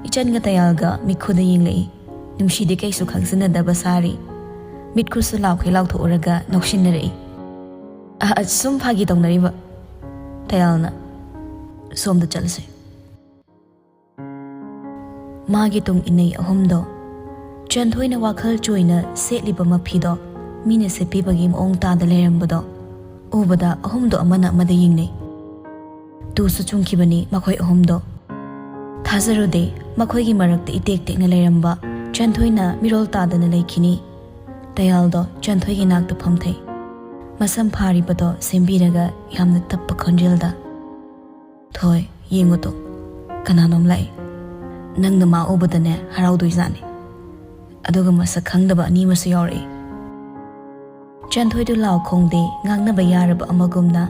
ꯏꯆꯟꯒ ꯇꯌꯥꯜꯒ ꯃꯤꯠꯈꯨꯗ ꯌꯦꯡꯂꯛꯏ꯫ ꯅꯨꯡꯁꯤꯗꯤ ꯀꯩꯁꯨ ꯈꯪꯖꯤꯟꯅꯗꯕ ꯁꯥꯔꯤ꯫ ꯃꯤꯠꯈꯨꯁꯨ ꯂꯥꯎꯈꯩ ꯂꯥꯎꯊꯣꯛꯎꯔꯒ ꯅꯣꯛꯁꯤꯟꯅꯔꯛꯏ꯫ "ꯑ, ꯑ, ꯁꯨꯝ ꯐꯥꯒꯤ ꯇꯧꯅꯔꯤꯕ꯫" ꯇꯌꯥꯜꯅ, "ꯁꯣꯝꯗ ꯆꯠꯂꯁꯦ꯫" ꯃꯥꯒꯤ ꯇꯨꯡ ꯏꯟꯅꯩ ꯑꯍꯨꯝꯗꯣ꯫ ꯆꯟꯊꯣꯏꯅ ꯋꯥꯈꯜ ꯆꯣꯏꯅ ꯁꯦꯠꯂꯤꯕ ꯃꯐꯤꯗꯣ ꯃꯤꯅ ꯁꯦꯠꯄꯤꯕꯒꯤ ꯃꯑꯣꯡ ꯇꯥꯗ ꯂꯩꯔꯝꯕꯗꯣ ꯎꯕꯗ ꯑꯍꯨꯝꯗꯣ ꯑꯃꯅ ꯑꯃꯗ ꯌꯦꯡꯅꯩ꯫ ꯇꯨꯁꯨ ꯆꯨꯝꯈꯤꯕꯅꯤ ꯃꯈꯣꯏ ꯑꯍꯨꯝꯗꯣ꯫ ꯊꯥꯖꯔꯨꯗꯦ, ꯃꯈꯣꯏꯒꯤ ꯃꯔꯛꯇ ꯏꯇꯦꯛ ꯇꯦꯛꯅ ꯂꯩꯔꯝꯕ ꯆꯟꯊꯣꯏꯅ ꯃꯤꯔꯣꯜ ꯇꯥꯗꯅ ꯂꯩꯈꯤꯅꯤ꯫ ꯇꯌꯥꯜꯗꯣ ꯆꯟꯊꯣꯏꯒꯤ ꯅꯥꯛꯇ ꯐꯝꯊꯩ꯫ ꯃꯁꯝ ꯐꯥꯔꯤꯕꯗꯣ ꯁꯦꯝꯕꯤꯔꯒ ꯌꯥꯝꯅ ꯇꯞꯄ ꯈꯣꯟꯖꯦꯜꯗ, "ꯊꯣꯏ, ꯌꯦꯡꯉꯨ ꯇꯣ, ꯀꯅꯥꯅꯣꯝ ꯂꯥꯛꯑꯦ꯫ ꯅꯪꯅ ꯃꯥ ꯎꯕꯗꯅꯦ ꯍꯔꯥꯎꯗꯣꯏꯖꯥꯠꯅꯤ꯫ ꯑꯗꯨꯒ ꯃꯁꯛ ꯈꯪꯗꯕ ꯑꯅꯤ ꯑꯃꯁꯨ ꯌꯥꯎꯔꯛꯏ꯫" ꯆꯟꯊꯣꯏꯗꯨ ꯂꯥꯎ ꯈꯣꯡꯗꯦ, ꯉꯥꯡꯅꯕ ꯌꯥꯔꯕ ꯑꯃꯒꯨꯝꯅ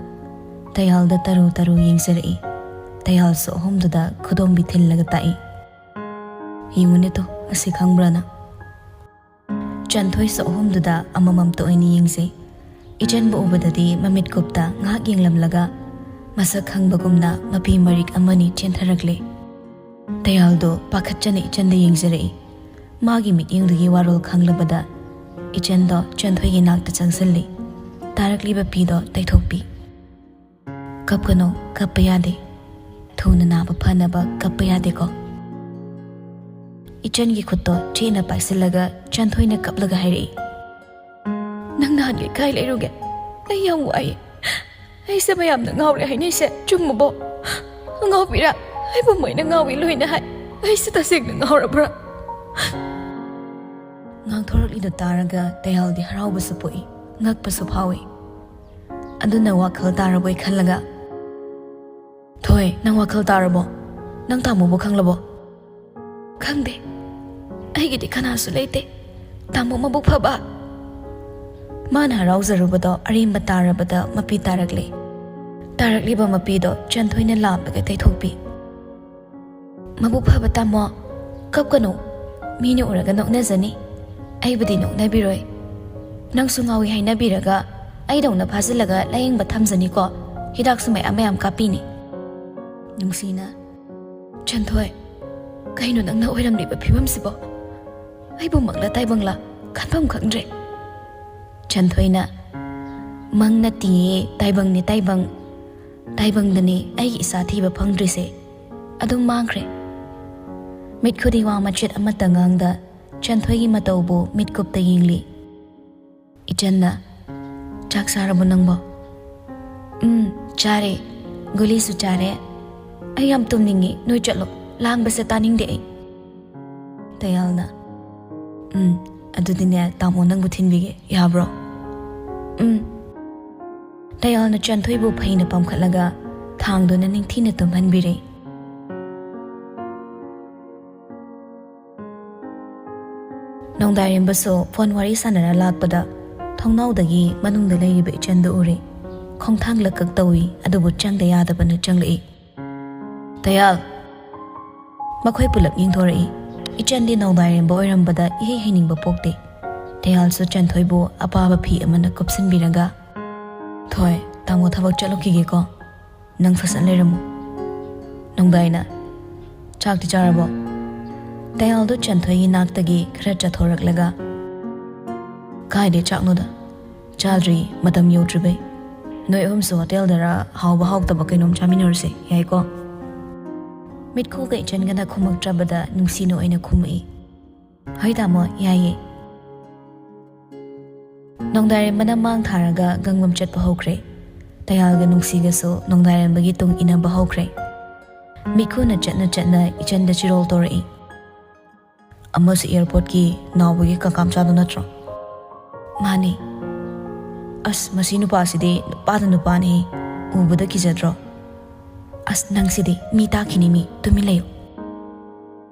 ꯇꯌꯥꯜꯗ ꯇꯔꯨ ꯇꯔꯨ ꯌꯦꯡꯖꯔꯛꯏ꯫ ꯇꯌꯥꯜꯁꯨ ꯑꯍꯨꯝꯗꯨꯗ ꯈꯨꯗꯣꯝꯕꯤ ꯊꯤꯜꯂꯒ ꯇꯥꯛꯏ꯫ "ꯌꯦꯡꯉꯨꯅꯦ ꯇꯣ, ꯑꯁꯤ ꯈꯪꯕ꯭ꯔꯥ ꯅꯪ?" ꯆꯟꯊꯣꯏꯁꯨ ꯑꯍꯨꯝꯗꯨꯗ ꯑꯃꯃꯝꯇ ꯑꯣꯏꯅ ꯌꯦꯡꯖꯩ꯫ ꯏꯆꯟꯕꯨ ꯎꯕꯗꯗꯤ ꯃꯃꯤꯠ ꯀꯨꯞꯇ ꯉꯥꯏꯍꯥꯛ ꯌꯦꯡꯂꯝꯂꯒ ꯃꯁꯛ ꯈꯪꯕꯒꯨꯝꯅ ꯃꯄꯤ ꯃꯔꯤꯛ ꯑꯃꯅꯤ ꯆꯦꯟꯊꯔꯛꯂꯦ꯫ ꯇꯌꯥꯜꯗꯣ ꯄꯥꯈꯠꯆꯅ ꯏꯆꯟꯗ ꯌꯦꯡꯖꯔꯛꯏ꯫ ꯃꯥꯒꯤ ꯃꯤꯠꯌꯦꯡꯗꯨꯒꯤ ꯋꯥꯔꯣꯜ ꯈꯪꯂꯕꯗ ꯏꯆꯟꯗꯣ ꯆꯟꯊꯣꯏꯒꯤ ꯅꯥꯛꯇ ꯆꯪꯁꯤꯜꯂꯤ꯫ ꯇꯥꯔꯛꯂꯤꯕ ꯄꯤꯗꯣ ꯇꯩꯊꯣꯛꯄꯤ꯫ "ꯀꯞꯀꯅꯨ, ꯀꯞꯄ ꯌꯥꯗꯦ꯫ ꯊꯨꯅ ꯅꯥꯕ ꯐꯅꯕ ꯀꯞꯄ ꯌꯥꯗꯦꯀꯣ꯫" ꯏꯆꯟꯒꯤ ꯈꯨꯠꯇꯣ ꯆꯦꯠꯅ ꯄꯥꯏꯁꯤꯜꯂꯒ ꯆꯟꯊꯣꯏꯅ ꯀꯞꯂꯒ ꯍꯥꯏꯔꯛꯏ, "ꯅꯪ ꯅꯍꯥꯟꯒꯩ ꯀꯥꯏ ꯂꯩꯔꯨꯒꯦ? ꯑꯩ ꯌꯥꯝ ꯋꯥꯏꯌꯦ꯫ ꯑꯩꯁꯦ ꯃꯌꯥꯝꯅ ꯉꯥꯎꯔꯦ ꯍꯥꯏꯅꯩꯁꯦ ꯆꯨꯝꯃꯕꯣ? ꯑꯉꯥꯎꯕꯤꯔꯥ? ꯑꯩꯕꯨ ꯃꯣꯏꯅ ꯉꯥꯎꯏ ꯂꯣꯏꯅ ꯍꯥꯏ꯫ ꯑꯩꯁꯦ ꯇꯁꯦꯡꯅ ꯉꯥꯎꯔꯕ꯭ꯔꯥ?" ꯉꯥꯡꯊꯣꯔꯛꯂꯤꯗꯣ ꯇꯥꯔꯒ ꯇꯌꯥꯜꯗꯤ ꯍꯔꯥꯎꯕꯁꯨ ꯄꯣꯛꯏ, ꯉꯛꯄꯁꯨ ꯐꯥꯎꯏ꯫ ꯑꯗꯨꯅ ꯋꯥꯈꯜ ꯇꯥꯔꯕꯣꯏ ꯈꯜꯂꯒ, "ꯊꯣꯏ, ꯅꯪ ꯋꯥꯈꯜ ꯇꯥꯔꯕꯣ? ꯅꯪ ꯇꯥꯃꯣꯕꯨ ꯈꯪꯂꯕꯣ?" "ꯈꯪꯗꯦ꯫ ꯑꯩꯒꯤꯗꯤ ꯀꯅꯥꯁꯨ ꯂꯩꯇꯦ꯫ ꯇꯥꯃꯣ ꯃꯕꯨꯛ ꯐꯕ꯫" ꯃꯥꯅ ꯍꯔꯥꯎꯖꯔꯨꯕꯗꯣ ꯑꯔꯦꯝꯕ ꯇꯥꯔꯕꯗ ꯃꯄꯤ ꯇꯥꯔꯛꯂꯦ꯫ ꯇꯥꯔꯛꯂꯤꯕ ꯃꯄꯤꯗꯣ ꯆꯟꯊꯣꯏꯅ ꯂꯥꯝꯂꯒ ꯇꯩꯊꯣꯛꯄꯤ꯫ "ꯃꯕꯨꯛ ꯐꯕ ꯇꯥꯃꯣ, ꯀꯞꯀꯅꯨ꯫ ꯃꯤꯅ ꯎꯔꯒ ꯅꯣꯛꯅꯖꯅꯤ꯫ ꯑꯩꯕꯨꯗꯤ ꯅꯣꯛꯅꯕꯤꯔꯣꯏ꯫ ꯅꯪꯁꯨ ꯉꯥꯎꯏ ꯍꯥꯏꯅꯕꯤꯔꯒ ꯑꯩꯗꯧꯅ ꯐꯥꯖꯤꯜꯂꯒ ꯂꯥꯌꯦꯡꯕ ꯊꯝꯖꯅꯤꯀꯣ꯫ ꯍꯤꯗꯥꯛꯁꯨ ꯃꯌꯥꯝ ꯃꯌꯥꯝ ꯀꯥꯞꯄꯤꯅꯤ꯫" ꯅꯨꯡꯁꯤꯅ, "ꯆꯟꯊꯣꯏ, ꯀꯩꯅꯣ ꯅꯪꯅ ꯑꯣꯏꯔꯝꯂꯤꯕ ꯐꯤꯕꯝꯁꯤꯕꯣ? ꯑꯩꯕꯨ ꯃꯪꯂꯥ ꯇꯥꯏꯕꯪꯂꯥ ꯈꯟꯐꯝ ꯈꯪꯗ꯭ꯔꯦ꯫" ꯆꯟꯊꯣꯏꯅ, "ꯃꯪ ꯅꯠꯇꯤꯌꯦ, ꯇꯥꯏꯕꯪꯅꯦ, ꯇꯥꯏꯕꯪ꯫ ꯇꯥꯏꯕꯪꯗꯅꯦ ꯑꯩꯒꯤ ꯏꯆꯥ ꯊꯤꯕ ꯐꯪꯗ꯭ꯔꯤꯁꯦ꯫ ꯑꯗꯨꯝ ꯃꯥꯡꯈ꯭ꯔꯦ꯫" ꯃꯤꯠꯈꯨꯗꯤ ꯋꯥ ꯃꯆꯦꯠ ꯑꯃꯠꯇ ꯉꯥꯡꯗ ꯆꯟꯊꯣꯏꯒꯤ ꯃꯇꯧꯕꯨ ꯃꯤꯠꯀꯨꯞꯇ ꯌꯦꯡꯂꯤ꯫ ꯏꯆꯟꯅ, "ꯆꯥꯛ ꯆꯥꯔꯕꯣ ꯅꯪꯕꯣ?" "ꯎꯝ, ꯆꯥꯔꯦ꯫ ꯒꯨꯂꯤꯁꯨ ꯆꯥꯔꯦ꯫ ꯑꯩ ꯌꯥꯝ ꯇꯨꯝꯅꯤꯡꯉꯤ, ꯅꯣꯏ ꯆꯠꯂꯣ꯫ ꯂꯥꯡꯕꯁꯦ ꯇꯥꯅꯤꯡꯗꯦ ꯑꯩ꯫" ꯇꯌꯥꯜꯅ, "ꯎꯝ, ꯑꯗꯨꯗꯤꯅꯦ, ꯇꯥꯃꯣ ꯅꯪꯕꯨ ꯊꯤꯟꯕꯤꯒꯦ, ꯌꯥꯕ꯭ꯔꯣ?" "ꯎꯝ꯫" ꯇꯌꯥꯜꯅ ꯆꯟꯊꯣꯏꯕꯨ ꯐꯩꯅ ꯄꯝꯈꯠꯂꯒ ꯊꯥꯡꯗꯨꯅ ꯅꯤꯡꯊꯤꯅ ꯇꯨꯝꯍꯟꯕꯤꯔꯦ꯫ ꯅꯣꯡꯗꯥꯏꯔꯦꯝꯕꯁꯨ ꯐꯣꯟ ꯋꯥꯔꯤ ꯁꯥꯟꯅꯔ ꯂꯥꯛꯄꯗ ꯊꯣꯡꯅꯥꯎꯗꯒꯤ ꯃꯅꯨꯡꯗ ꯂꯩꯔꯤꯕ ꯏꯆꯟꯗꯨ ꯎꯔꯦ꯫ ꯈꯣꯡꯊꯥꯡ ꯂꯛꯀꯛ ꯇꯧꯏ, ꯑꯗꯨꯕꯨ ꯆꯪꯗ ꯌꯥꯗꯕꯅ ꯆꯪꯂꯛꯏ꯫ "ꯇꯌꯥꯜ!" ꯃꯈꯣꯏ ꯄꯨꯂꯞ ꯌꯦꯡꯊꯣꯔꯛꯏ꯫ ꯏꯆꯟꯗꯤ ꯅꯣꯡꯗꯥꯏꯔꯦꯝꯕ ꯑꯣꯏꯔꯝꯕꯗ ꯏꯍꯩ ꯍꯩꯅꯤꯡꯕ ꯄꯣꯛꯇꯦ꯫ ꯇꯌꯥꯜꯁꯨ ꯆꯟꯊꯣꯏꯕꯨ ꯑꯄꯥꯕ ꯐꯤ ꯑꯃꯅ ꯀꯨꯞꯁꯤꯟꯕꯤꯔꯒ, "ꯊꯣꯏ, ꯇꯥꯃꯣ ꯊꯕꯛ ꯆꯠꯂꯨꯈꯤꯒꯦꯀꯣ꯫ ꯅꯪ ꯁꯠ ꯁꯠ ꯂꯩꯔꯝꯃꯨ꯫" ꯅꯣꯡꯗꯥꯏꯅ, "ꯆꯥꯛꯇꯤ ꯆꯥꯔꯕꯣ?" ꯇꯌꯥꯜꯗꯨ ꯆꯟꯊꯣꯏꯒꯤ ꯅꯥꯛꯇꯒꯤ ꯈꯔ ꯆꯠꯊꯣꯔꯛꯂꯒ, "ꯀꯥꯏꯗꯩ ꯆꯥꯛꯅꯣꯗ? ꯆꯥꯗ꯭ꯔꯤ, ꯃꯇꯝ ꯌꯧꯗ꯭ꯔꯤꯕꯩ꯫ ꯅꯣꯏ ꯑꯍꯨꯝꯁꯨ ꯍꯣꯇꯦꯜꯗꯔ ꯍꯥꯎꯕ ꯍꯥꯎꯇꯕ ꯀꯩꯅꯣꯝ ꯆꯥꯃꯤꯟꯅꯔꯨꯁꯦ, ꯌꯥꯏꯀꯣ?" ꯃꯤꯠꯈꯨꯒ ꯏꯆꯟꯒꯅ ꯈꯨꯝꯃꯛꯇ꯭ꯔꯕꯗ ꯅꯨꯡꯁꯤꯅ ꯑꯣꯏꯅ ꯈꯨꯝꯃꯛꯏ꯫ "ꯍꯣꯏ ꯇꯥꯃꯣ, ꯌꯥꯏꯌꯦ꯫" ꯅꯣꯡꯗꯥꯏꯔꯦꯝꯕꯅ ꯃꯥꯡ ꯊꯥꯔꯒ ꯒꯪꯂꯣꯝ ꯆꯠꯄ ꯍꯧꯈ꯭ꯔꯦ꯫ ꯇꯌꯥꯜꯒ ꯅꯨꯡꯁꯤꯒꯁꯨ ꯅꯣꯡꯗꯥꯏꯔꯦꯝꯕꯒꯤ ꯇꯨꯡ ꯏꯟꯅꯕ ꯍꯧꯈ꯭ꯔꯦ꯫ ꯃꯤꯈꯨꯅ ꯆꯠꯅ ꯆꯠꯅ ꯏꯆꯟꯗ ꯆꯤꯔꯣꯜ ꯇꯧꯔꯛꯏ꯫ "ꯑꯃꯁꯨ ꯑꯦꯌꯥꯔꯄꯣꯔꯠꯀꯤ ꯅꯥꯎꯕꯒꯤ ꯀꯀꯥ ꯃꯆꯥꯗꯣ ꯅꯠꯇ꯭ꯔꯣ?" "ꯃꯥꯅꯦ꯫" "ꯑꯁ, ꯃꯁꯤ ꯅꯨꯄꯥꯁꯤꯗꯤ ꯅꯨꯄꯥꯗ ꯅꯨꯄꯥꯅꯦꯍꯦ꯫ ꯎꯕꯗ ꯀꯤꯖꯗ꯭ꯔꯣ? ꯑꯁ, ꯅꯪꯁꯤꯗꯤ ꯃꯤ ꯇꯥꯈꯤꯅꯤ ꯃꯤ, ꯇꯨꯃꯤꯟ ꯂꯩꯌꯨ꯫"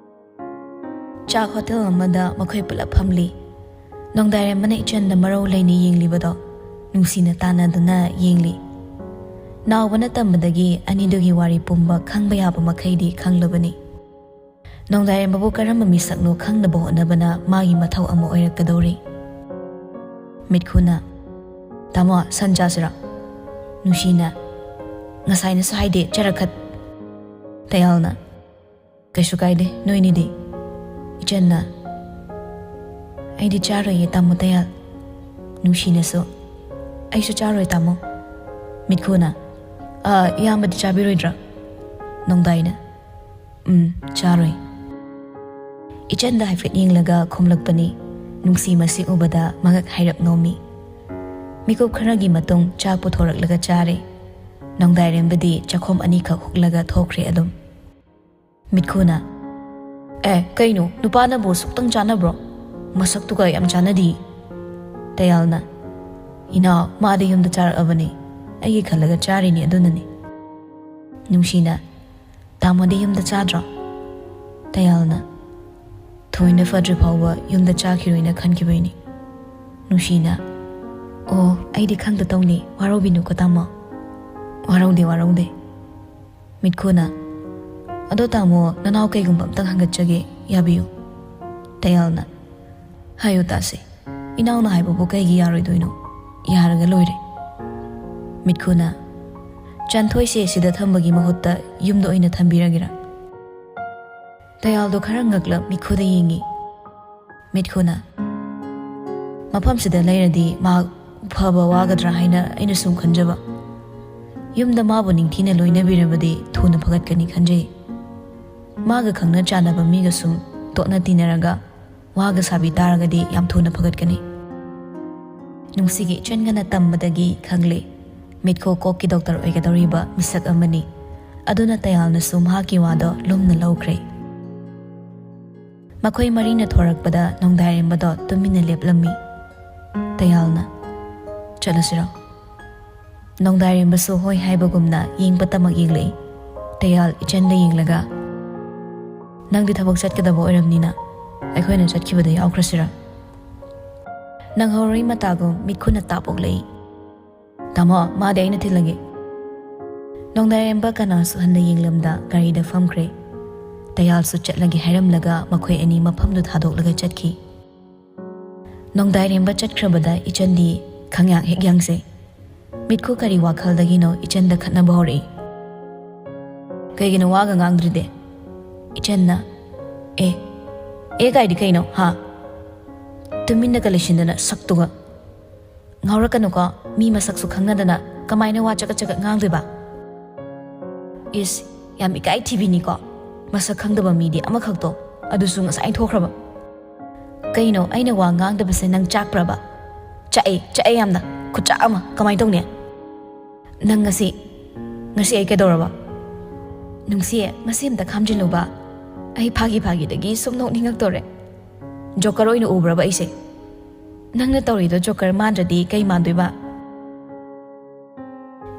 ꯆꯥꯛ ꯍꯣꯇꯦꯜ ꯑꯃꯗ ꯃꯈꯣꯏ ꯄꯨꯂꯞ ꯐꯝꯂꯤ꯫ ꯅꯣꯡꯗꯥꯏꯔꯦꯝꯕꯅ ꯏꯆꯟꯗ ꯃꯔꯧ ꯂꯩꯅ ꯌꯦꯡꯂꯤꯕꯗꯣ ꯅꯨꯡꯁꯤꯅ ꯇꯥꯟꯅꯗꯨꯅ ꯌꯦꯡꯂꯤ꯫ ꯅꯥꯎꯕꯅ ꯇꯝꯕꯗꯒꯤ ꯑꯅꯤꯗꯨꯒꯤ ꯋꯥꯔꯤ ꯄꯨꯝꯕ ꯈꯪꯕ ꯌꯥꯕ ꯃꯈꯩꯗꯤ ꯈꯪꯂꯕꯅꯤ꯫ ꯅꯣꯡꯗꯥꯏꯔꯦꯝꯕꯕꯨ ꯀꯔꯝꯕ ꯃꯤꯁꯛꯅꯣ ꯈꯪꯅꯕ ꯍꯣꯠꯅꯕꯅ ꯃꯥꯒꯤ ꯃꯊꯧ ꯑꯃ ꯑꯣꯏꯔꯛꯀꯗꯧꯔꯤ꯫ ꯃꯤꯠꯈꯨꯅ, "ꯇꯥꯃꯣ, ꯁꯟ ꯆꯥꯁꯤꯔꯣ?" ꯅꯨꯡꯁꯤꯅ, "ꯉꯁꯥꯏꯅꯁꯨ ꯍꯥꯏꯗꯦ, ꯆꯔꯛꯈꯠ!" ꯇꯌꯥꯜꯅ, "ꯀꯩꯁꯨ ꯀꯥꯏꯗꯦ, ꯅꯣꯏꯅꯤꯗꯤ?" ꯏꯆꯟꯅ, "ꯑꯩꯗꯤ ꯆꯥꯔꯣꯏꯌꯦ, ꯇꯥꯃꯣ ꯇꯌꯥꯜ꯫" ꯅꯨꯡꯁꯤꯅꯁꯨ, "ꯑꯩꯁꯨ ꯆꯥꯔꯣꯏ, ꯇꯥꯃꯣ꯫" ꯃꯤꯠꯈꯨꯅ, "ꯑ, ꯏꯌꯥꯝꯕꯗꯤ ꯆꯥꯕꯤꯔꯣꯏꯗ꯭ꯔꯥ?" ꯅꯣꯡꯗꯥꯏꯅ, "ꯎꯝ, ꯆꯥꯔꯣꯏ꯫" ꯏꯆꯟꯗ ꯍꯥꯏꯐꯦꯠ ꯌꯦꯡꯂꯒ ꯈꯨꯝꯂꯛꯄꯅꯤ꯫ ꯅꯨꯡꯁꯤ ꯃꯁꯤ ꯎꯕꯗ ꯃꯉꯛ ꯍꯥꯏꯔꯞ ꯉꯧꯃꯤ꯫ ꯃꯤꯀꯨꯞ ꯈꯔꯒꯤ ꯃꯇꯨꯡ ꯆꯥꯛ ꯄꯨꯊꯣꯔꯛꯂꯒ ꯆꯥꯔꯦ꯫ ꯅꯣꯡꯗꯥꯏꯔꯦꯝꯕꯗꯤ ꯆꯥꯛꯈꯣꯝ ꯑꯅꯤꯈꯛ ꯍꯨꯛꯂꯒ ꯊꯣꯛꯈ꯭ꯔꯦ ꯑꯗꯨꯝ꯫ ꯃꯤꯠꯈꯨꯅ, "ꯑꯦ, ꯀꯩꯅꯣ, ꯅꯨꯄꯥꯅꯕꯨ ꯁꯨꯛꯇꯪ ꯆꯥꯅꯕ꯭ꯔꯣ? ꯃꯁꯛꯇꯨꯒ ꯌꯥꯝ ꯆꯥꯅꯗꯤ꯫" ꯇꯌꯥꯜꯅ, "ꯏꯅꯥꯎ, ꯃꯥꯗꯤ ꯌꯨꯝꯗ ꯆꯥꯔꯛꯑꯕꯅꯤ꯫ ꯑꯩꯒꯤ ꯈꯜꯂꯒ ꯆꯥꯔꯤꯅꯤ, ꯑꯗꯨꯅꯅꯤ꯫" ꯅꯨꯡꯁꯤꯅ, "ꯇꯥꯃꯣꯗꯤ ꯌꯨꯝꯗ ꯆꯥꯗ꯭ꯔꯣ?" ꯇꯌꯥꯜꯅ, "ꯊꯣꯏꯅ ꯐꯗ꯭ꯔꯤ ꯐꯥꯎꯕ ꯌꯨꯝꯗ ꯆꯥꯈꯤꯔꯣꯏꯅ ꯈꯟꯈꯤꯕꯩꯅꯤ꯫" ꯅꯨꯡꯁꯤꯅ, "ꯑꯣ, ꯑꯩꯗꯤ ꯈꯪꯗ ꯇꯧꯅꯤ, ꯋꯥꯔꯧꯕꯤꯅꯨꯀꯣ ꯇꯥꯃꯣ꯫" "ꯋꯥꯔꯧꯗꯦ, ꯋꯥꯔꯧꯗꯦ꯫" ꯃꯤꯠꯈꯨꯅ, "ꯑꯗꯣ ꯇꯥꯃꯣ, ꯅꯅꯥꯎ ꯀꯩꯒꯨꯝꯕ ꯑꯝꯇꯪ ꯍꯪꯒꯠꯆꯒꯦ, ꯌꯥꯕꯤꯌꯨ꯫" ꯇꯌꯥꯜꯅ, "ꯍꯥꯏꯌꯨ ꯇꯥꯁꯦ, ꯏꯅꯥꯎꯅ ꯍꯥꯏꯕꯕꯨ ꯀꯩꯒꯤ ꯌꯥꯔꯣꯏꯗꯣꯏꯅꯣ? ꯌꯥꯔꯒ ꯂꯣꯏꯔꯦ꯫" ꯃꯤꯠꯈꯨꯅ, "ꯆꯟꯊꯣꯏꯁꯦ ꯁꯤꯗ ꯊꯝꯕꯒꯤ ꯃꯍꯨꯠꯇ ꯌꯨꯝꯗ ꯑꯣꯏꯅ ꯊꯝꯕꯤꯔꯒꯦꯔꯥ?" ꯇꯌꯥꯜꯗꯣ ꯈꯔ ꯉꯛꯂꯞ ꯃꯤꯠꯈꯨꯗ ꯌꯦꯡꯉꯤ꯫ ꯃꯤꯠꯈꯨꯅ, "ꯃꯐꯝꯁꯤꯗ ꯂꯩꯔꯗꯤ ꯃꯥ ꯐꯕ ꯋꯥꯒꯗ꯭ꯔꯥ ꯍꯥꯏꯅ ꯑꯩꯅ ꯁꯨꯝ ꯈꯟꯖꯕ꯫ ꯌꯨꯝꯗ ꯃꯥꯕꯨ ꯅꯤꯡꯊꯤꯅ ꯂꯣꯏꯅꯕꯤꯔꯕꯗꯤ ꯊꯨꯅ ꯐꯒꯠꯀꯅꯤ ꯈꯟꯖꯩ꯫ ꯃꯥꯒ ꯈꯪꯅ ꯆꯥꯟꯅꯕ ꯃꯤꯒ ꯁꯨꯝ ꯇꯣꯠꯅ ꯇꯤꯟꯅꯔꯒ ꯋꯥꯒ ꯁꯥꯕꯤ ꯇꯥꯔꯒꯗꯤ ꯌꯥꯝ ꯊꯨꯅ ꯐꯒꯠꯀꯅꯤ꯫" ꯅꯨꯡꯁꯤꯒꯤ ꯏꯆꯟꯒꯅ ꯇꯝꯕꯗꯒꯤ ꯈꯪꯂꯦ꯫ ꯃꯤꯠꯈꯨ ꯀꯣꯛꯀꯤ ꯗꯣꯛꯇꯔ ꯑꯣꯏꯒꯗꯧꯔꯤꯕ ꯃꯤꯁꯛ ꯑꯃꯅꯤ꯫ ꯑꯗꯨꯅ ꯇꯌꯥꯜꯅꯁꯨ ꯃꯍꯥꯛꯀꯤ ꯋꯥꯗꯣ ꯂꯨꯝꯅ ꯂꯧꯈ꯭ꯔꯦ꯫ ꯃꯈꯣꯏ ꯃꯔꯤꯅ ꯊꯣꯔꯛꯄꯗ ꯅꯣꯡꯗꯥꯏꯔꯦꯝꯕꯗꯣ ꯇꯨꯃꯤꯟꯅ ꯂꯦꯞꯂꯝꯃꯤ꯫ ꯇꯌꯥꯜꯅ, "ꯆꯠꯂꯁꯤꯔꯣ?" ꯅꯣꯡꯗꯥꯏꯔꯦꯝꯕꯁꯨ ꯍꯣꯏ ꯍꯥꯏꯕꯒꯨꯝꯅ ꯌꯦꯡꯕꯇꯃꯛ ꯌꯦꯡꯂꯛꯏ꯫ ꯇꯌꯥꯜ ꯏꯆꯟꯗ ꯌꯦꯡꯂꯒ, "ꯅꯪꯗꯤ ꯊꯕꯛ ꯆꯠꯀꯗꯕ ꯑꯣꯏꯔꯝꯅꯤꯅ ꯑꯩꯈꯣꯏꯅ ꯆꯠꯈꯤꯕꯗ ꯌꯥꯎꯈ꯭ꯔꯁꯤꯔꯥ?" ꯅꯪꯍꯧꯔꯣꯏ ꯃꯇꯥꯒꯨꯝ ꯃꯤꯠꯈꯨꯅ ꯇꯥꯞ ꯑꯣꯛꯂꯛꯏ꯫ "ꯇꯥꯃꯣ, ꯃꯥꯗꯤ ꯑꯩꯅ ꯊꯤꯜꯂꯒꯦ꯫" ꯅꯣꯡꯗꯥꯏꯔꯦꯝꯕ ꯀꯅꯥꯁꯨ ꯍꯟꯅ ꯌꯦꯡꯂꯝꯗ ꯒꯥꯔꯤꯗ ꯐꯝꯈ꯭ꯔꯦ꯫ ꯇꯌꯥꯜꯁꯨ ꯆꯠꯂꯒꯦ ꯍꯥꯏꯔꯝꯂꯒ ꯃꯈꯣꯏ ꯑꯅꯤ ꯃꯐꯝꯗꯨ ꯊꯥꯗꯣꯛꯂꯒ ꯆꯠꯈꯤ꯫ ꯅꯣꯡꯗꯥꯏꯔꯦꯝꯕ ꯆꯠꯈ꯭ꯔꯕꯗ ꯏꯆꯟꯗꯤ ꯈꯪꯌꯥꯡ ꯍꯦꯛ ꯌꯥꯡꯖꯩ꯫ ꯃꯤꯠꯈꯨ ꯀꯔꯤ ꯋꯥꯈꯜꯗꯒꯤꯅꯣ ꯏꯆꯟꯗ ꯈꯠꯅꯕ ꯍꯧꯔꯛꯏ꯫ "ꯀꯩꯒꯤꯅꯣ ꯋꯥꯒ ꯉꯥꯡꯗ꯭ꯔꯤꯗꯤ?" ꯏꯆꯟꯅ, "ꯑꯦ, ꯑꯦ ꯀꯥꯏꯗꯤ ꯀꯩꯅꯣ, ꯍꯥ? ꯇꯨꯃꯤꯟꯅꯒ ꯂꯩꯁꯤꯟꯗꯅ ꯁꯛꯇꯨꯒ꯫ ꯉꯥꯎꯔꯛꯀꯅꯨꯀꯣ, ꯃꯤ ꯃꯁꯛꯁꯨ ꯈꯪꯅꯗꯅ ꯀꯃꯥꯏꯅ ꯋꯥ ꯆꯀꯠ ꯆꯀꯠ ꯉꯥꯡꯗꯣꯏꯕ?" "ꯏꯁ, ꯌꯥꯝ ꯏꯀꯥꯏ ꯊꯤꯕꯤꯅꯤꯀꯣ, ꯃꯁꯛ ꯈꯪꯗꯕ ꯃꯤꯗꯤ ꯑꯃꯈꯛꯇꯣ, ꯑꯗꯨꯁꯨ ꯉꯁꯥꯏ ꯊꯣꯛꯈ꯭ꯔꯕ꯫ ꯀꯩꯅꯣ, ꯑꯩꯅ ꯋꯥ ꯉꯥꯡꯗꯕꯁꯦ ꯅꯪ ꯆꯥꯛꯄ꯭ꯔꯕ?" "ꯆꯥꯛꯑꯦ, ꯆꯥꯛꯑꯦ ꯌꯥꯝꯅ꯫ ꯈꯨꯠꯆꯥꯛ ꯑꯃ꯫ ꯀꯃꯥꯏꯅ ꯇꯧꯅꯤ?" "ꯅꯪ ꯉꯁꯤ, ꯉꯁꯤ ꯑꯩ ꯀꯩꯗꯧꯔꯕ?" "ꯅꯨꯡꯁꯤꯌꯦ, ꯃꯁꯤ ꯑꯝꯇ ꯈꯥꯝꯖꯤꯜꯂꯨꯕ꯫ ꯑꯩ ꯐꯥꯒꯤ ꯐꯥꯒꯤꯗꯒꯤ ꯁꯨꯝ ꯅꯣꯛꯅꯤꯡꯉꯛꯇꯣꯔꯦ꯫ ꯖꯣꯀꯔ ꯑꯣꯏꯅ ꯎꯕ꯭ꯔꯕ ꯑꯩꯁꯦ? ꯅꯪꯅ ꯇꯧꯔꯤꯗꯣ ꯖꯣꯀꯔ ꯃꯥꯟꯗ꯭ꯔꯗꯤ ꯀꯩ ꯃꯥꯟꯗꯣꯏꯕ?"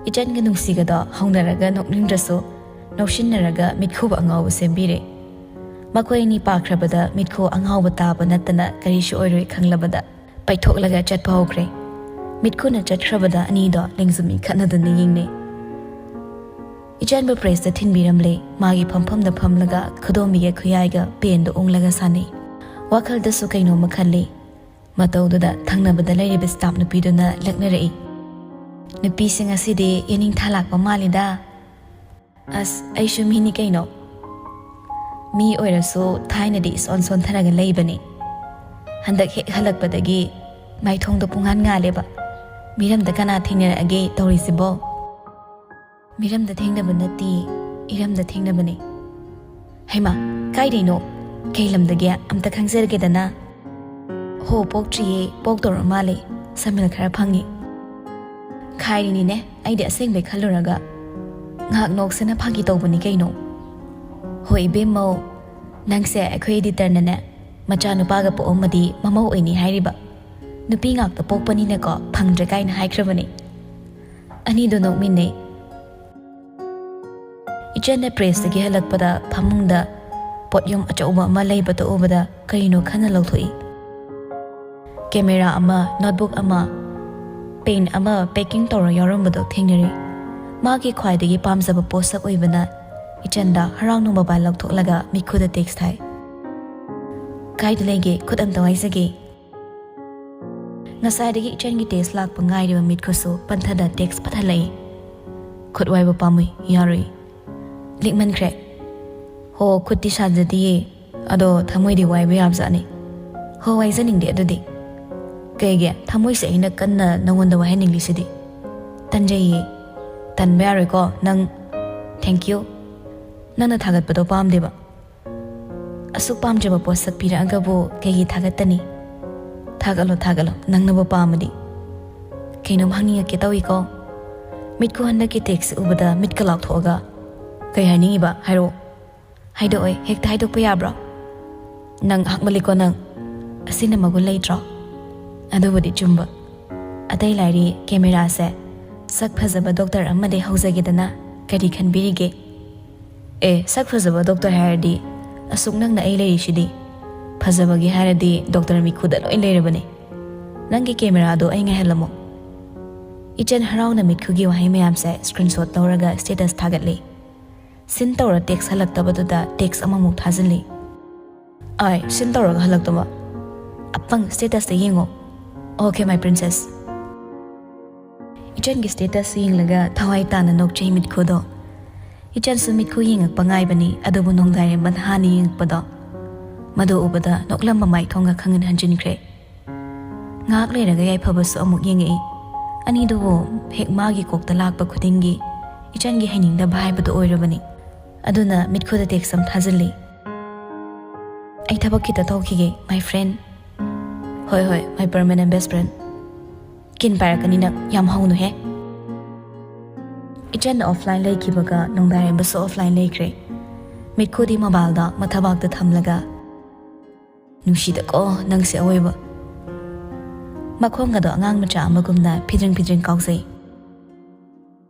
ꯏꯆꯟꯒ ꯅꯨꯡꯁꯤꯒꯗꯣ ꯍꯧꯅꯔꯒ ꯅꯣꯛꯅꯤꯡꯗ꯭ꯔꯁꯨ ꯅꯣꯛꯁꯤꯟꯅꯔꯒ ꯃꯤꯠꯈꯨꯕ ꯑꯉꯥꯎꯕ ꯁꯦꯝꯕꯤꯔꯦ꯫ ꯃꯈꯣꯏ ꯑꯅꯤ ꯄꯥꯈ꯭ꯔꯕꯗ ꯃꯤꯠꯈꯨ ꯑꯉꯥꯎꯕ ꯇꯥꯕ ꯅꯠꯇꯅ ꯀꯔꯤꯁꯨ ꯑꯣꯏꯔꯣꯏ ꯈꯪꯂꯕꯗ ꯄꯩꯊꯣꯛꯂꯒ ꯆꯠꯄ ꯍꯧꯈ꯭ꯔꯦ꯫ ꯃꯤꯠꯈꯨꯅ ꯆꯠꯈ꯭ꯔꯕꯗ ꯑꯅꯤꯗꯣ ꯂꯦꯡꯖꯨꯝ ꯏꯟꯈꯠꯅꯗꯨꯅ ꯌꯦꯡꯅꯩ꯫ ꯏꯆꯟꯕꯨ ꯄ꯭ꯔꯦꯁꯇ ꯊꯤꯟꯕꯤꯔꯝꯂꯦ꯫ ꯃꯥꯒꯤ ꯐꯝꯐꯝꯗ ꯐꯝꯂꯒ ꯈꯨꯗꯣꯝꯕꯤꯒ ꯈꯨꯌꯥꯏꯒ ꯄꯦꯟꯗ ꯎꯪꯂꯒ ꯁꯥꯟꯅꯩ꯫ ꯋꯥꯈꯜꯗꯁꯨ ꯀꯩꯅꯣꯝꯃ ꯈꯜꯂꯤ꯫ ꯃꯇꯧꯗꯨꯗ ꯊꯪꯅꯕꯗ ꯂꯩꯔꯤꯕ ꯁ꯭ꯇꯥꯐ ꯅꯨꯄꯤꯗꯨꯅ ꯂꯛꯅꯔꯛꯏ꯫ "ꯅꯨꯄꯤꯁꯤꯡ ꯑꯁꯤꯗꯤ ꯌꯦꯅꯤꯡꯊꯥ ꯂꯥꯛꯄ ꯃꯥꯜꯂꯤꯗ꯫ ꯑꯁ, ꯑꯩꯁꯨ ꯃꯤꯅꯤ ꯀꯩꯅꯣ꯫ ꯃꯤ ꯑꯣꯏꯔꯁꯨ ꯊꯥꯏꯅꯗꯤ ꯏꯁꯣꯟ ꯁꯣꯟꯊꯔꯒ ꯂꯩꯕꯅꯤ꯫ ꯍꯟꯗꯛ ꯍꯦꯛ ꯍꯜꯂꯛꯄꯗꯒꯤ ꯃꯥꯏꯊꯣꯡꯗꯣ ꯄꯨꯡꯉꯥꯟ ꯉꯥꯜꯂꯦꯕ꯫ ꯃꯤꯔꯝꯗ ꯀꯅꯥ ꯊꯦꯡꯅꯔꯛꯑꯒꯦ ꯇꯧꯔꯤꯁꯤꯕꯣ?" "ꯃꯤꯔꯝꯗ ꯊꯦꯡꯅꯕ ꯅꯠꯇꯦ, ꯏꯔꯝꯗ ꯊꯦꯡꯅꯕꯅꯦ꯫" "ꯍꯩꯃꯥ, ꯀꯥꯏꯗꯩꯅꯣ? ꯀꯩ ꯂꯝꯗꯒꯤ? ꯑꯝꯇ ꯈꯪꯖꯔꯒꯦꯗꯅ?" "ꯍꯣ, ꯄꯣꯛꯇ꯭ꯔꯤꯌꯦ, ꯄꯣꯛꯇꯧꯔ ꯃꯥꯜꯂꯦ, ꯁꯃꯤꯜ ꯈꯔ ꯐꯪꯉꯤ꯫" "ꯈꯥꯏꯔꯤꯅꯤꯅꯦ, ꯑꯩꯗꯤ ꯑꯁꯦꯡꯕꯩ ꯈꯜꯂꯨꯔꯒ꯫ ꯉꯥꯏꯍꯥꯛ ꯅꯣꯛꯁꯦꯅ ꯐꯥꯒꯤ ꯇꯧꯕꯅꯤ ꯀꯩꯅꯣ꯫" "ꯍꯣ ꯏꯕꯦꯝꯃꯧ, ꯅꯪꯁꯦ ꯑꯩꯈꯣꯏ ꯏꯗꯤꯇꯔꯅꯅꯦ ꯃꯆꯥꯅꯨꯄꯥꯒ ꯄꯣꯛꯑꯝꯃꯗꯤ ꯃꯃꯧ ꯑꯣꯏꯅꯤ ꯍꯥꯏꯔꯤꯕ꯫ ꯅꯨꯄꯤ ꯉꯥꯛꯇ ꯄꯣꯛꯄꯅꯤꯅꯀꯣ ꯐꯪꯗ꯭ꯔꯦ ꯀꯥꯏꯅ ꯍꯥꯏꯈ꯭ꯔꯕꯅꯤ꯫" ꯑꯅꯤꯗꯣ ꯅꯣꯛꯃꯤꯟꯅꯩ꯫ ꯏꯆꯟꯅ ꯄ꯭ꯔꯦꯁꯇꯒꯤ ꯍꯜꯂꯛꯄꯗ ꯐꯃꯨꯡꯗ ꯄꯣꯠꯌꯨꯝ ꯑꯆꯧꯕ ꯑꯃ ꯂꯩꯕꯗꯨ ꯎꯕꯗ ꯀꯔꯤꯅꯣ ꯈꯟꯅ ꯂꯧꯊꯣꯛꯏ꯫ ꯀꯦꯃꯦꯔꯥ ꯑꯃ, ꯅꯣꯠꯕꯨꯛ ꯑꯃ, ꯄꯦꯟ ꯑꯃ ꯄꯦꯀꯤꯡ ꯇꯧꯔ ꯌꯥꯎꯔꯝꯕꯗꯣ ꯊꯦꯡꯅꯔꯦ꯫ ꯃꯥꯒꯤ ꯈ꯭ꯋꯥꯏꯗꯒꯤ ꯄꯥꯝꯖꯕ ꯄꯣꯠꯁꯛ ꯑꯣꯏꯕꯅ ꯏꯆꯟꯗ ꯍꯔꯥꯎꯅ ꯃꯣꯕꯥꯏꯜ ꯂꯧꯊꯣꯛꯂꯒ ꯃꯤꯠꯈꯨꯗ ꯇꯦꯛꯁ ꯊꯥꯏ꯫ "ꯀꯥꯏꯗ ꯂꯩꯒꯦ? ꯈꯨꯠ ꯑꯝꯇ ꯋꯥꯏꯖꯒꯦ"꯫ ꯉꯁꯥꯏꯗꯒꯤ ꯏꯆꯟꯒꯤ ꯇꯦꯛꯁ ꯂꯥꯛꯄ ꯉꯥꯏꯔꯤꯕ ꯃꯤꯠꯈꯨꯁꯨ ꯄꯟꯊꯗ ꯇꯦꯛꯁ ꯄꯠꯍꯜꯂꯛꯏ꯫ "ꯈꯨꯠ ꯋꯥꯏꯕ ꯄꯥꯝꯃꯨꯏ, ꯌꯥꯔꯣꯏ꯫ ꯂꯤꯛꯃꯟꯈ꯭ꯔꯦ"꯫ "ꯍꯣ, ꯈꯨꯠꯇꯤ ꯁꯥꯖꯗꯤꯌꯦ, ꯑꯗꯣ ꯊꯃꯣꯏꯗꯤ ꯋꯥꯏꯕ ꯌꯥꯕꯖꯥꯠꯅꯤ"꯫ "ꯍꯣ, ꯋꯥꯏꯖꯅꯤꯡꯗꯦ ꯑꯗꯨꯗꯤ"꯫ "ꯀꯩꯒꯤ? ꯊꯃꯣꯏꯁꯦ ꯑꯩꯅ ꯀꯟꯅ ꯅꯉꯣꯟꯗ ꯋꯥꯏꯍꯟꯅꯤꯡꯂꯤꯁꯤꯗꯤ"꯫ "ꯇꯟꯖꯩꯌꯦ"꯫ "ꯇꯟꯕ ꯌꯥꯔꯣꯏꯀꯣ ꯅꯪ"꯫ "Thank you"꯫ "ꯅꯪꯅ ꯊꯥꯒꯠꯄꯗꯣ ꯄꯥꯝꯗꯦꯕ"꯫ "ꯑꯁꯨꯛ ꯄꯥꯝꯖꯕ ꯄꯣꯠꯁꯛ ꯄꯤꯔꯛꯑꯒꯕꯨ ꯀꯩꯒꯤ ꯊꯥꯒꯠꯇꯅꯤ"꯫ "ꯊꯥꯒꯠꯂꯣ, ꯊꯥꯒꯠꯂꯣ, ꯅꯪꯅꯕꯨ ꯄꯥꯝꯃꯗꯤ"꯫ "ꯀꯩꯅꯣꯝ ꯍꯪꯅꯤꯡꯉꯛꯀꯦ ꯇꯧꯏꯀꯣ"꯫ ꯃꯤꯠꯈꯨ ꯍꯟꯗꯛꯀꯤ ꯇꯦꯛꯁ ꯎꯕꯗ ꯃꯤꯠꯀ ꯂꯥꯎꯊꯣꯛꯑꯒ꯫ "ꯀꯩ ꯍꯥꯏꯅꯤꯡꯉꯤꯕ? ꯍꯥꯏꯔꯛꯑꯣ"꯫ "ꯍꯥꯏꯗꯣꯛꯑꯣꯏ, ꯍꯦꯛꯇ ꯍꯥꯏꯗꯣꯛꯄ ꯌꯥꯕ꯭ꯔꯣ"꯫ "ꯅꯪ ꯍꯥꯛꯃꯜꯂꯤꯀꯣ ꯅꯪ꯫ ꯑꯁꯤꯅ ꯃꯒꯨꯟ ꯂꯩꯇ꯭ꯔꯣ"꯫ "ꯑꯗꯨꯕꯨꯗꯤ ꯆꯨꯝꯕ꯫ ꯑꯇꯩ ꯂꯥꯏꯔꯤ ꯀꯦꯃꯦꯔꯥꯁꯦ ꯁꯛ ꯐꯖꯕ ꯗꯣꯛꯇꯔ ꯑꯃꯗꯩ ꯍꯧꯖꯒꯦꯗꯅ꯫ ꯀꯔꯤ ꯈꯟꯕꯤꯔꯤꯒꯦ"꯫ "ꯑꯦ, ꯁꯛ ꯐꯖꯕ ꯗꯣꯛꯇꯔ ꯍꯥꯏꯔꯗꯤ ꯑꯁꯨꯛ ꯅꯪꯅ ꯑꯩ ꯂꯩꯔꯤꯁꯤꯗꯤ꯫ ꯐꯖꯕꯒꯤ ꯍꯥꯏꯔꯗꯤ ꯗꯣꯛꯇꯔ ꯃꯤꯈꯨꯗ ꯂꯣꯏ ꯂꯩꯔꯕꯅꯤ꯫ ꯅꯪꯒꯤ ꯀꯦꯃꯦꯔꯥꯗꯣ ꯑꯩ ꯉꯥꯏꯍꯜꯂꯝꯃꯣ"꯫ ꯏꯆꯟ ꯍꯔꯥꯎꯅ ꯃꯤꯠꯈꯨꯒꯤ ꯋꯥꯍꯩ ꯃꯌꯥꯝꯁꯦ screenshot ꯂꯧꯔꯒ status ꯊꯥꯒꯠꯂꯤ꯫ ꯁꯤꯟ ꯇꯧꯔ ꯇꯦꯛꯁ ꯍꯜꯂꯛꯇꯕꯗꯨꯗ ꯇꯦꯛꯁ ꯑꯃꯃꯨꯛ ꯊꯥꯖꯤꯜꯂꯤ꯫ "ꯑꯥꯏ, ꯁꯤꯟ ꯇꯧꯔꯒ ꯍꯜꯂꯛꯇꯕ? ꯑꯄꯪ, status ꯇ ꯌꯦꯡꯉꯣ"꯫ "Okay, my princess"꯫ ꯏꯆꯟꯒꯤ status ꯌꯦꯡꯂꯒ ꯊꯋꯥꯏ ꯇꯥꯅ ꯅꯣꯛꯆꯩ ꯃꯤꯠꯈꯨꯗꯣ꯫ ꯏꯆꯟꯁꯨ ꯃꯤꯠꯈꯨ ꯌꯦꯡꯉꯛꯄ ꯉꯥꯏꯕꯅꯤ, ꯑꯗꯨꯕꯨ ꯅꯣꯡꯗꯥꯏꯔꯦꯝꯕꯅ ꯍꯥꯟꯅ ꯌꯦꯡꯉꯛꯄꯗꯣ꯫ ꯃꯗꯨ ꯎꯕꯗ ꯅꯣꯛꯂꯝꯕ ꯃꯥꯏꯊꯣꯡꯒ ꯈꯪꯍꯟ ꯍꯟꯖꯤꯟꯈ꯭ꯔꯦ꯫ ꯉꯥꯏꯍꯥꯛ ꯂꯩꯔꯒ ꯌꯥꯏꯐꯕꯁꯨ ꯑꯃꯨꯛ ꯌꯦꯡꯉꯛꯏ꯫ ꯑꯅꯤꯗꯨꯕꯨ ꯍꯦꯛ ꯃꯥꯒꯤ ꯀꯣꯛꯇ ꯂꯥꯛꯄ ꯈꯨꯗꯤꯡꯒꯤ ꯏꯆꯟꯒꯤ ꯍꯩꯅꯤꯡꯗꯕ ꯍꯥꯏꯕꯗꯨ ꯑꯣꯏꯔꯕꯅꯤ꯫ ꯑꯗꯨꯅ ꯃꯤꯠꯈꯨꯗ ꯇꯦꯛꯁ ꯑꯃ ꯊꯥꯖꯤꯜꯂꯤ꯫ "ꯑꯩ ꯊꯕꯛ ꯈꯤꯇ ꯇꯧꯈꯤꯒꯦ, my friend"꯫ "ꯍꯣꯏ, ꯍꯣꯏ, my permanent best friend"꯫ "ꯀꯤꯟ ꯄꯥꯏꯔꯛꯀꯅꯤ ꯅꯪ, ꯌꯥꯝ ꯍꯧꯅꯨꯍꯦ"꯫ ꯏꯆꯟ offline ꯂꯩꯈꯤꯕꯒ ꯅꯣꯡꯗꯥꯏꯔꯦꯝꯕꯁꯨ offline ꯂꯩꯈ꯭ꯔꯦ꯫ ꯃꯤꯠꯈꯨꯗꯤ ꯃꯣꯕꯥꯏꯜꯗ ꯃꯊꯕꯥꯛꯇ ꯊꯝꯂꯒ꯫ "ꯅꯨꯡꯁꯤꯗꯀꯣ ꯅꯪꯁꯦ ꯑꯋꯣꯏꯕ"꯫ ꯃꯈꯣꯡ ꯑꯗꯣ ꯑꯉꯥꯡ ꯃꯆꯥ ꯑꯃꯒꯨꯝꯅ ꯐꯤꯗ꯭ꯔꯤꯡ ꯐꯤꯗ꯭ꯔꯤꯡ ꯀꯥꯎꯖꯩ꯫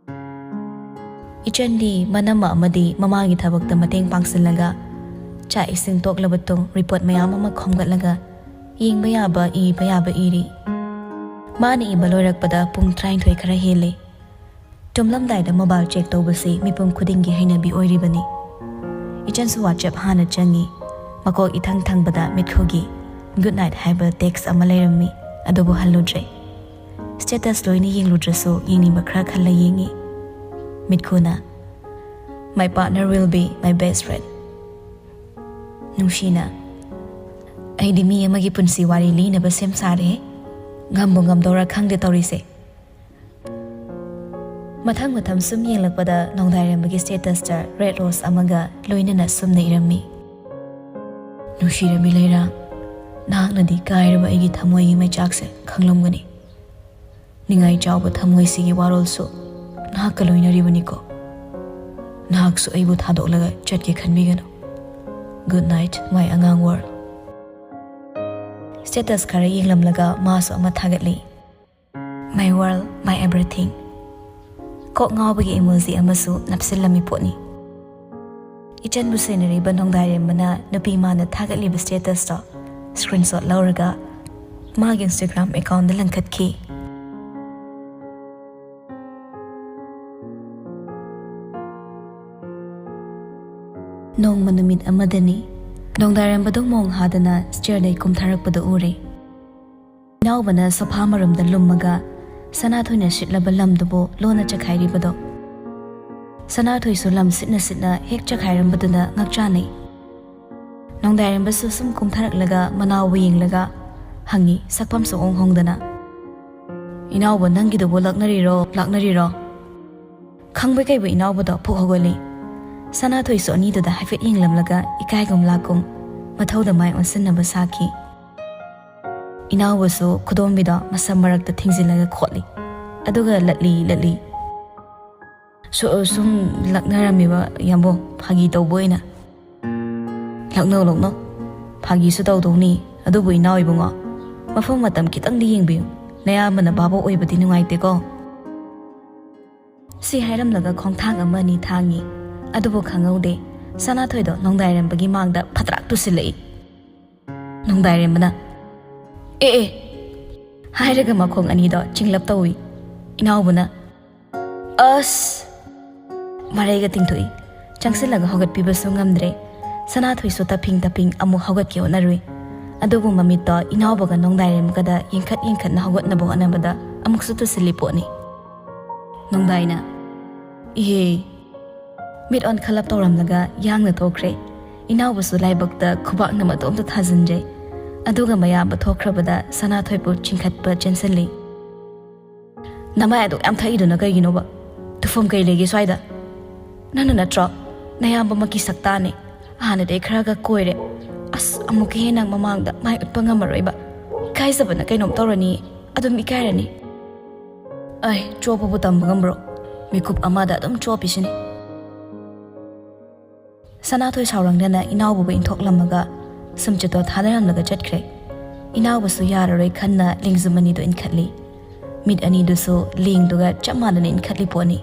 ꯏꯆꯟꯗꯤ ꯃꯅꯝꯃ ꯑꯃꯗꯤ ꯃꯃꯥꯒꯤ ꯊꯕꯛꯇ ꯃꯇꯦꯡ ꯄꯥꯡꯁꯤꯜꯂꯒ ꯆꯥꯛ ꯏꯁꯤꯡ ꯇꯣꯛꯂꯕ ꯇꯨꯡ report ꯃꯌꯥꯝ ꯑꯃ ꯈꯣꯝꯒꯠꯂꯒ ꯌꯦꯡꯕ ꯌꯥꯕ, ꯏꯕ ꯌꯥꯕ ꯏꯔꯤ꯫ ꯃꯥꯅ ꯏꯕ ꯂꯣꯏꯔꯛꯄꯗ ꯄꯨꯡ ꯇꯔꯥꯅꯤꯊꯣꯏ ꯈꯔ ꯍꯦꯜꯂꯦ꯫ ꯇꯨꯝꯂꯝꯗꯥꯏꯗ ꯃꯣꯕꯥꯏꯜ ꯆꯦꯛ ꯇꯧꯕꯁꯤ ꯃꯤꯄꯨꯝ ꯈꯨꯗꯤꯡꯒꯤ ꯍꯩꯅꯕꯤ ꯑꯣꯏꯔꯤꯕꯅꯤ꯫ ꯏꯆꯟꯁꯨ ꯋꯥꯆꯦꯞ ꯍꯥꯟꯅ ꯆꯪꯉꯤ꯫ ꯃꯀꯣꯛ ꯏꯊꯪ ꯊꯪꯕꯗ ꯃꯤꯠꯈꯨꯒꯤ "Good night" ꯍꯥꯏꯕ ꯇꯦꯛꯁ ꯑꯃ ꯂꯩꯔꯝꯃꯤ꯫ ꯑꯗꯨꯕꯨ ꯍꯜꯂꯨꯗ꯭ꯔꯦ꯫ ꯁ꯭ꯇꯦꯇꯁ ꯂꯣꯏꯅ ꯌꯦꯡꯂꯨꯗ꯭ꯔꯁꯨ ꯌꯦꯡꯅꯤꯡꯕ ꯈꯔ ꯈꯜꯂ ꯌꯦꯡꯉꯤ꯫ ꯃꯤꯠꯈꯨꯅ "My partner will be my best friend." ꯅꯨꯡꯁꯤꯅ "ꯑꯩꯗꯤ ꯃꯤ ꯑꯃꯒꯤ ꯄꯨꯟꯁꯤ ꯋꯥꯔꯤ ꯂꯤꯅꯕ ꯁꯦꯝ ꯁꯥꯔꯦ꯫ ꯉꯝꯕꯨ ꯉꯝꯗꯧꯔꯥ ꯈꯪꯗꯦ ꯇꯧꯔꯤꯁꯦ꯫" ꯃꯊꯪ ꯃꯊꯪ ꯁꯨꯝ ꯌꯦꯡꯂꯛꯄꯗ ꯅꯣꯡꯗꯥꯏꯔꯦꯝꯕꯒꯤ ꯁ꯭ꯇꯦꯇꯁꯇ ꯔꯦꯗ ꯔꯣꯁ ꯑꯃꯒ ꯂꯣꯏꯅꯅ ꯁꯨꯝꯅ ꯏꯔꯝꯃꯤ: "ꯅꯨꯡꯁꯤꯔꯕꯤ ꯂꯩꯔꯥ, ꯅꯍꯥꯛꯅꯗꯤ ꯀꯥꯏꯔꯕ ꯑꯩꯒꯤ ꯊꯃꯣꯏꯒꯤ ꯃꯩꯆꯥꯛꯁꯦ ꯈꯪꯂꯝꯒꯅꯤ꯫ ꯅꯤꯡꯉꯥꯏ ꯆꯥꯎꯕ ꯊꯃꯣꯏꯁꯤꯒꯤ ꯋꯥꯔꯣꯜꯁꯨ ꯅꯍꯥꯛꯀ ꯂꯣꯏꯅꯔꯤꯕꯅꯤꯀꯣ꯫ ꯅꯍꯥꯛꯁꯨ ꯑꯩꯕꯨ ꯊꯥꯗꯣꯛꯂꯒ ꯆꯠꯀꯦ ꯈꯟꯕꯤꯒꯅꯨ꯫ Good night, my ꯑꯉꯥꯡ world." ꯁ꯭ꯇꯦꯇꯁ ꯈꯔ ꯌꯦꯡꯂꯝꯂꯒ ꯃꯥꯁꯨ ꯑꯃ ꯊꯥꯒꯠꯂꯤ: "My world, my everything." ꯀꯣꯛ ꯉꯥꯎꯕꯒꯤ ꯏꯃꯣꯖꯤ ꯑꯃꯁꯨ ꯅꯞꯁꯤꯜꯂꯝꯃꯤ ꯄꯣꯠꯅꯤ꯫ ꯏꯆꯟꯕꯨ ꯁꯦꯟꯅꯔꯤꯕ ꯅꯣꯡꯗꯥꯏꯔꯦꯝꯕꯅ ꯅꯨꯄꯤ ꯃꯥꯅ ꯊꯥꯒꯠꯂꯤꯕ ꯁ꯭ꯇꯦꯇꯁꯇꯣ ꯁ꯭ꯀ꯭ꯔꯤꯟꯁꯣꯠ ꯂꯧꯔꯒ ꯃꯥꯒꯤ ꯏꯟꯁꯇꯥꯒ꯭ꯔꯥꯝ ꯑꯦꯀꯥꯎꯟꯗ ꯂꯪꯈꯠꯈꯤ꯫ ꯅꯣꯡꯃ ꯅꯨꯃꯤꯠ ꯑꯃꯗꯅꯤ꯫ ꯅꯣꯡꯗꯥꯏꯔꯦꯝꯕꯗꯣ ꯃꯣꯡ ꯍꯥꯗꯅ ꯁ꯭ꯇꯦꯌꯔꯗꯩ ꯀꯨꯝꯊꯔꯛꯄꯗꯨ ꯎꯔꯦ꯫ ꯏꯅꯥꯎꯕꯅ ꯁꯣꯐꯥ ꯃꯔꯨꯝꯗ ꯂꯨꯝꯃꯒ ꯁꯅꯥꯊꯣꯏꯅ ꯁꯤꯠꯂꯕ ꯂꯝꯗꯨꯕꯨ ꯂꯣꯟꯅ ꯆꯈꯥꯏꯔꯤꯕꯗꯣ꯫ ꯁꯅꯥꯊꯣꯏꯁꯨ ꯂꯝ ꯁꯤꯠꯅ ꯁꯤꯠꯅ ꯍꯦꯛ ꯆꯈꯥꯏꯔꯝꯕꯗꯨꯗ ꯉꯛꯆꯥꯅꯩ꯫ ꯅꯣꯡꯗꯥꯏꯔꯦꯝꯕꯁꯨ ꯁꯨꯝ ꯀꯨꯝꯊꯔꯛꯂꯒ ꯃꯅꯥꯎꯕꯨ ꯌꯦꯡꯂꯒ ꯍꯪꯉꯤ, ꯁꯛꯐꯝ ꯁꯨꯛꯍꯣꯡ ꯍꯣꯡꯗꯅ: "ꯏꯅꯥꯎꯕ, ꯅꯪꯒꯤꯗꯨꯕꯨ ꯂꯛꯅꯔꯤꯔꯣ, ꯂꯥꯛꯅꯔꯤꯔꯣ?" ꯈꯪꯕꯣꯏ ꯀꯩꯕꯣꯏ ꯏꯅꯥꯎꯕꯗꯣ ꯐꯨꯛ ꯍꯧꯒꯠꯂꯤ꯫ ꯁꯅꯥꯊꯣꯏꯁꯨ ꯑꯅꯤꯗꯨꯗ ꯍꯥꯏꯐꯦꯠ ꯌꯦꯡꯂꯝꯂꯒ ꯏꯀꯥꯏꯒꯨꯝ ꯂꯥꯛꯀꯨꯝ ꯃꯊꯧꯗ ꯃꯥꯏ ꯑꯣꯟꯁꯤꯟꯅꯕ ꯁꯥꯈꯤ꯫ ꯏꯅꯥꯎꯕꯁꯨ ꯈꯨꯗꯣꯝꯕꯤꯗꯣ ꯃꯁꯝ ꯃꯔꯛꯇ ꯊꯤꯡꯖꯤꯜꯂꯒ ꯈꯣꯠꯂꯤ꯫ ꯑꯗꯨꯒ ꯂꯠꯂꯤ ꯂꯠꯂꯤ: "ꯁꯨ-, ꯁꯨꯝ ꯂꯛꯅꯔꯝꯃꯤꯕ ꯏꯌꯥꯝꯕꯣ, ꯐꯥꯒꯤ ꯇꯧꯕ ꯑꯣꯏꯅ꯫" "ꯂꯛꯅꯧ, ꯂꯛꯅꯧ꯫ ꯐꯥꯒꯤꯁꯨ ꯇꯧꯗꯧꯅꯤ꯫ ꯑꯗꯨꯕꯨ ꯏꯅꯥꯎ ꯏꯕꯨꯡꯉꯣ, ꯃꯐꯝ ꯃꯇꯝ ꯈꯤꯇꯪꯗꯤ ꯌꯦꯡꯕꯤꯌꯨ꯫ ꯅꯌꯥꯝꯕꯅ ꯚꯥꯕꯣꯛ ꯑꯣꯏꯕꯗꯤ ꯅꯨꯡꯉꯥꯏꯇꯦꯀꯣ꯫" ꯁꯤ ꯍꯥꯏꯔꯝꯂꯒ ꯈꯣꯡꯊꯥꯡ ꯑꯃ ꯑꯅꯤ ꯊꯥꯡꯉꯤ꯫ ꯑꯗꯨꯕꯨ ꯈꯪꯍꯧꯗꯦ, ꯁꯅꯥꯊꯣꯏꯗꯣ ꯅꯣꯡꯗꯥꯏꯔꯦꯝꯕꯒꯤ ꯃꯥꯡꯗ ꯐꯠꯇ꯭ꯔꯥꯛ ꯇꯨꯁꯤꯜꯂꯛꯏ꯫ ꯅꯣꯡꯗꯥꯏꯔꯦꯝꯕꯅ "ꯑꯦ, ꯑꯦ" ꯍꯥꯏꯔꯒ ꯃꯈꯣꯡ ꯑꯅꯤꯗꯣ ꯆꯤꯡꯂꯞ ꯇꯧꯏ꯫ ꯏꯅꯥꯎꯕꯅ ꯑꯁ! ꯃꯔꯩꯒ ꯇꯤꯡꯊꯣꯛꯏ꯫ ꯆꯪꯁꯤꯜꯂꯒ ꯍꯧꯒꯠꯄꯤꯕꯁꯨ ꯉꯝꯗ꯭ꯔꯦ꯫ ꯁꯅꯥꯊꯣꯏꯁꯨ ꯇꯞꯐꯤꯡ ꯇꯞꯐꯤꯡ ꯑꯃꯨꯛ ꯍꯧꯒꯠꯀꯦ ꯍꯣꯠꯅꯔꯨꯏ꯫ ꯑꯗꯨꯕꯨ ꯃꯃꯤꯠꯇꯣ ꯏꯅꯥꯎꯕꯒ ꯅꯣꯡꯗꯥꯏꯔꯦꯝꯒꯗ ꯌꯦꯡꯈꯠ ꯌꯦꯡꯈꯠꯅ ꯍꯧꯒꯠꯅꯕ ꯍꯣꯠꯅꯕꯗ ꯑꯃꯨꯛꯁꯨ ꯇꯨꯁꯤꯜꯂꯤ ꯄꯣꯠꯅꯤ꯫ ꯅꯣꯡꯗꯥꯏꯅ, "ꯏꯍꯦ!" ꯃꯤꯠ ꯑꯣꯟꯈꯠꯂꯞ ꯇꯧꯔꯝꯂꯒ ꯌꯥꯡꯅ ꯊꯣꯛꯈ꯭ꯔꯦ꯫ ꯏꯅꯥꯎꯕꯁꯨ ꯂꯥꯏꯕꯛꯇ ꯈꯨꯕꯥꯛꯅ ꯃꯇꯣꯝꯇ ꯊꯥꯖꯤꯟꯖꯩ꯫ ꯑꯗꯨꯒ ꯃꯌꯥꯝꯕ ꯊꯣꯛꯈ꯭ꯔꯕꯗ ꯁꯅꯥꯊꯣꯏꯕꯨ ꯆꯤꯡꯈꯠꯄ ꯆꯦꯟꯁꯤꯜꯂꯤ꯫ "ꯅꯃꯥꯏ ꯑꯗꯨꯛ ꯌꯥꯝ ꯊꯛꯏꯗꯨꯅ ꯀꯩꯒꯤꯅꯣꯕ? ꯇꯨꯐꯝ ꯀꯩ ꯂꯩꯒꯦ ꯁ꯭ꯋꯥꯏꯗ? ꯅꯪꯅ ꯅꯠꯇ꯭ꯔꯣ? ꯅꯌꯥꯝꯕꯃꯛꯀꯤ ꯁꯛꯇꯥꯅꯦ꯫ ꯍꯥꯟꯅꯗꯩ ꯈꯔꯒ ꯀꯣꯏꯔꯦ꯫ ꯑꯁ, ꯑꯃꯨꯛꯀ ꯍꯦꯟꯅ ꯅꯪ ꯃꯃꯥꯡꯗ ꯃꯥꯏ ꯎꯠꯄ ꯉꯝꯃꯔꯣꯏꯕ꯫ ꯏꯀꯥꯏꯖꯕꯅ ꯀꯩꯅꯣꯝ ꯇꯧꯔꯅꯤ꯫ ꯑꯗꯨꯝ ꯏꯀꯥꯏꯔꯅꯤ꯫ ꯑꯩ ꯆꯣꯞꯄꯕꯨ ꯇꯝꯕ ꯉꯝꯕ꯭ꯔꯣ? ꯃꯤꯀꯨꯞ ꯑꯃꯗ ꯑꯗꯨꯝ ꯆꯣꯞꯄꯤꯁꯤꯅꯤ꯫" ꯁꯅꯥꯊꯣꯏ ꯁꯥꯎꯔꯪꯗꯅ ꯏꯅꯥꯎꯕꯕꯨ ꯏꯟꯊꯣꯛꯂꯝꯃꯒ ꯁꯨꯝꯆꯤꯠꯇꯣ ꯊꯥꯗꯔꯝꯂꯒ ꯆꯠꯈ꯭ꯔꯦ꯫ ꯏꯅꯥꯎꯕꯁꯨ ꯌꯥꯔꯔꯣꯏ ꯈꯟꯅ ꯂꯦꯡꯖꯨꯝ ꯑꯅꯤꯗꯨ ꯏꯟꯈꯠꯂꯤ꯫ ꯃꯤꯠ ꯑꯅꯤꯗꯨꯁꯨ ꯂꯦꯡꯗꯨꯒ ꯆꯞ ꯃꯥꯟꯅꯅ ꯏꯟꯈꯠꯂꯤ ꯄꯣꯠꯅꯤ꯫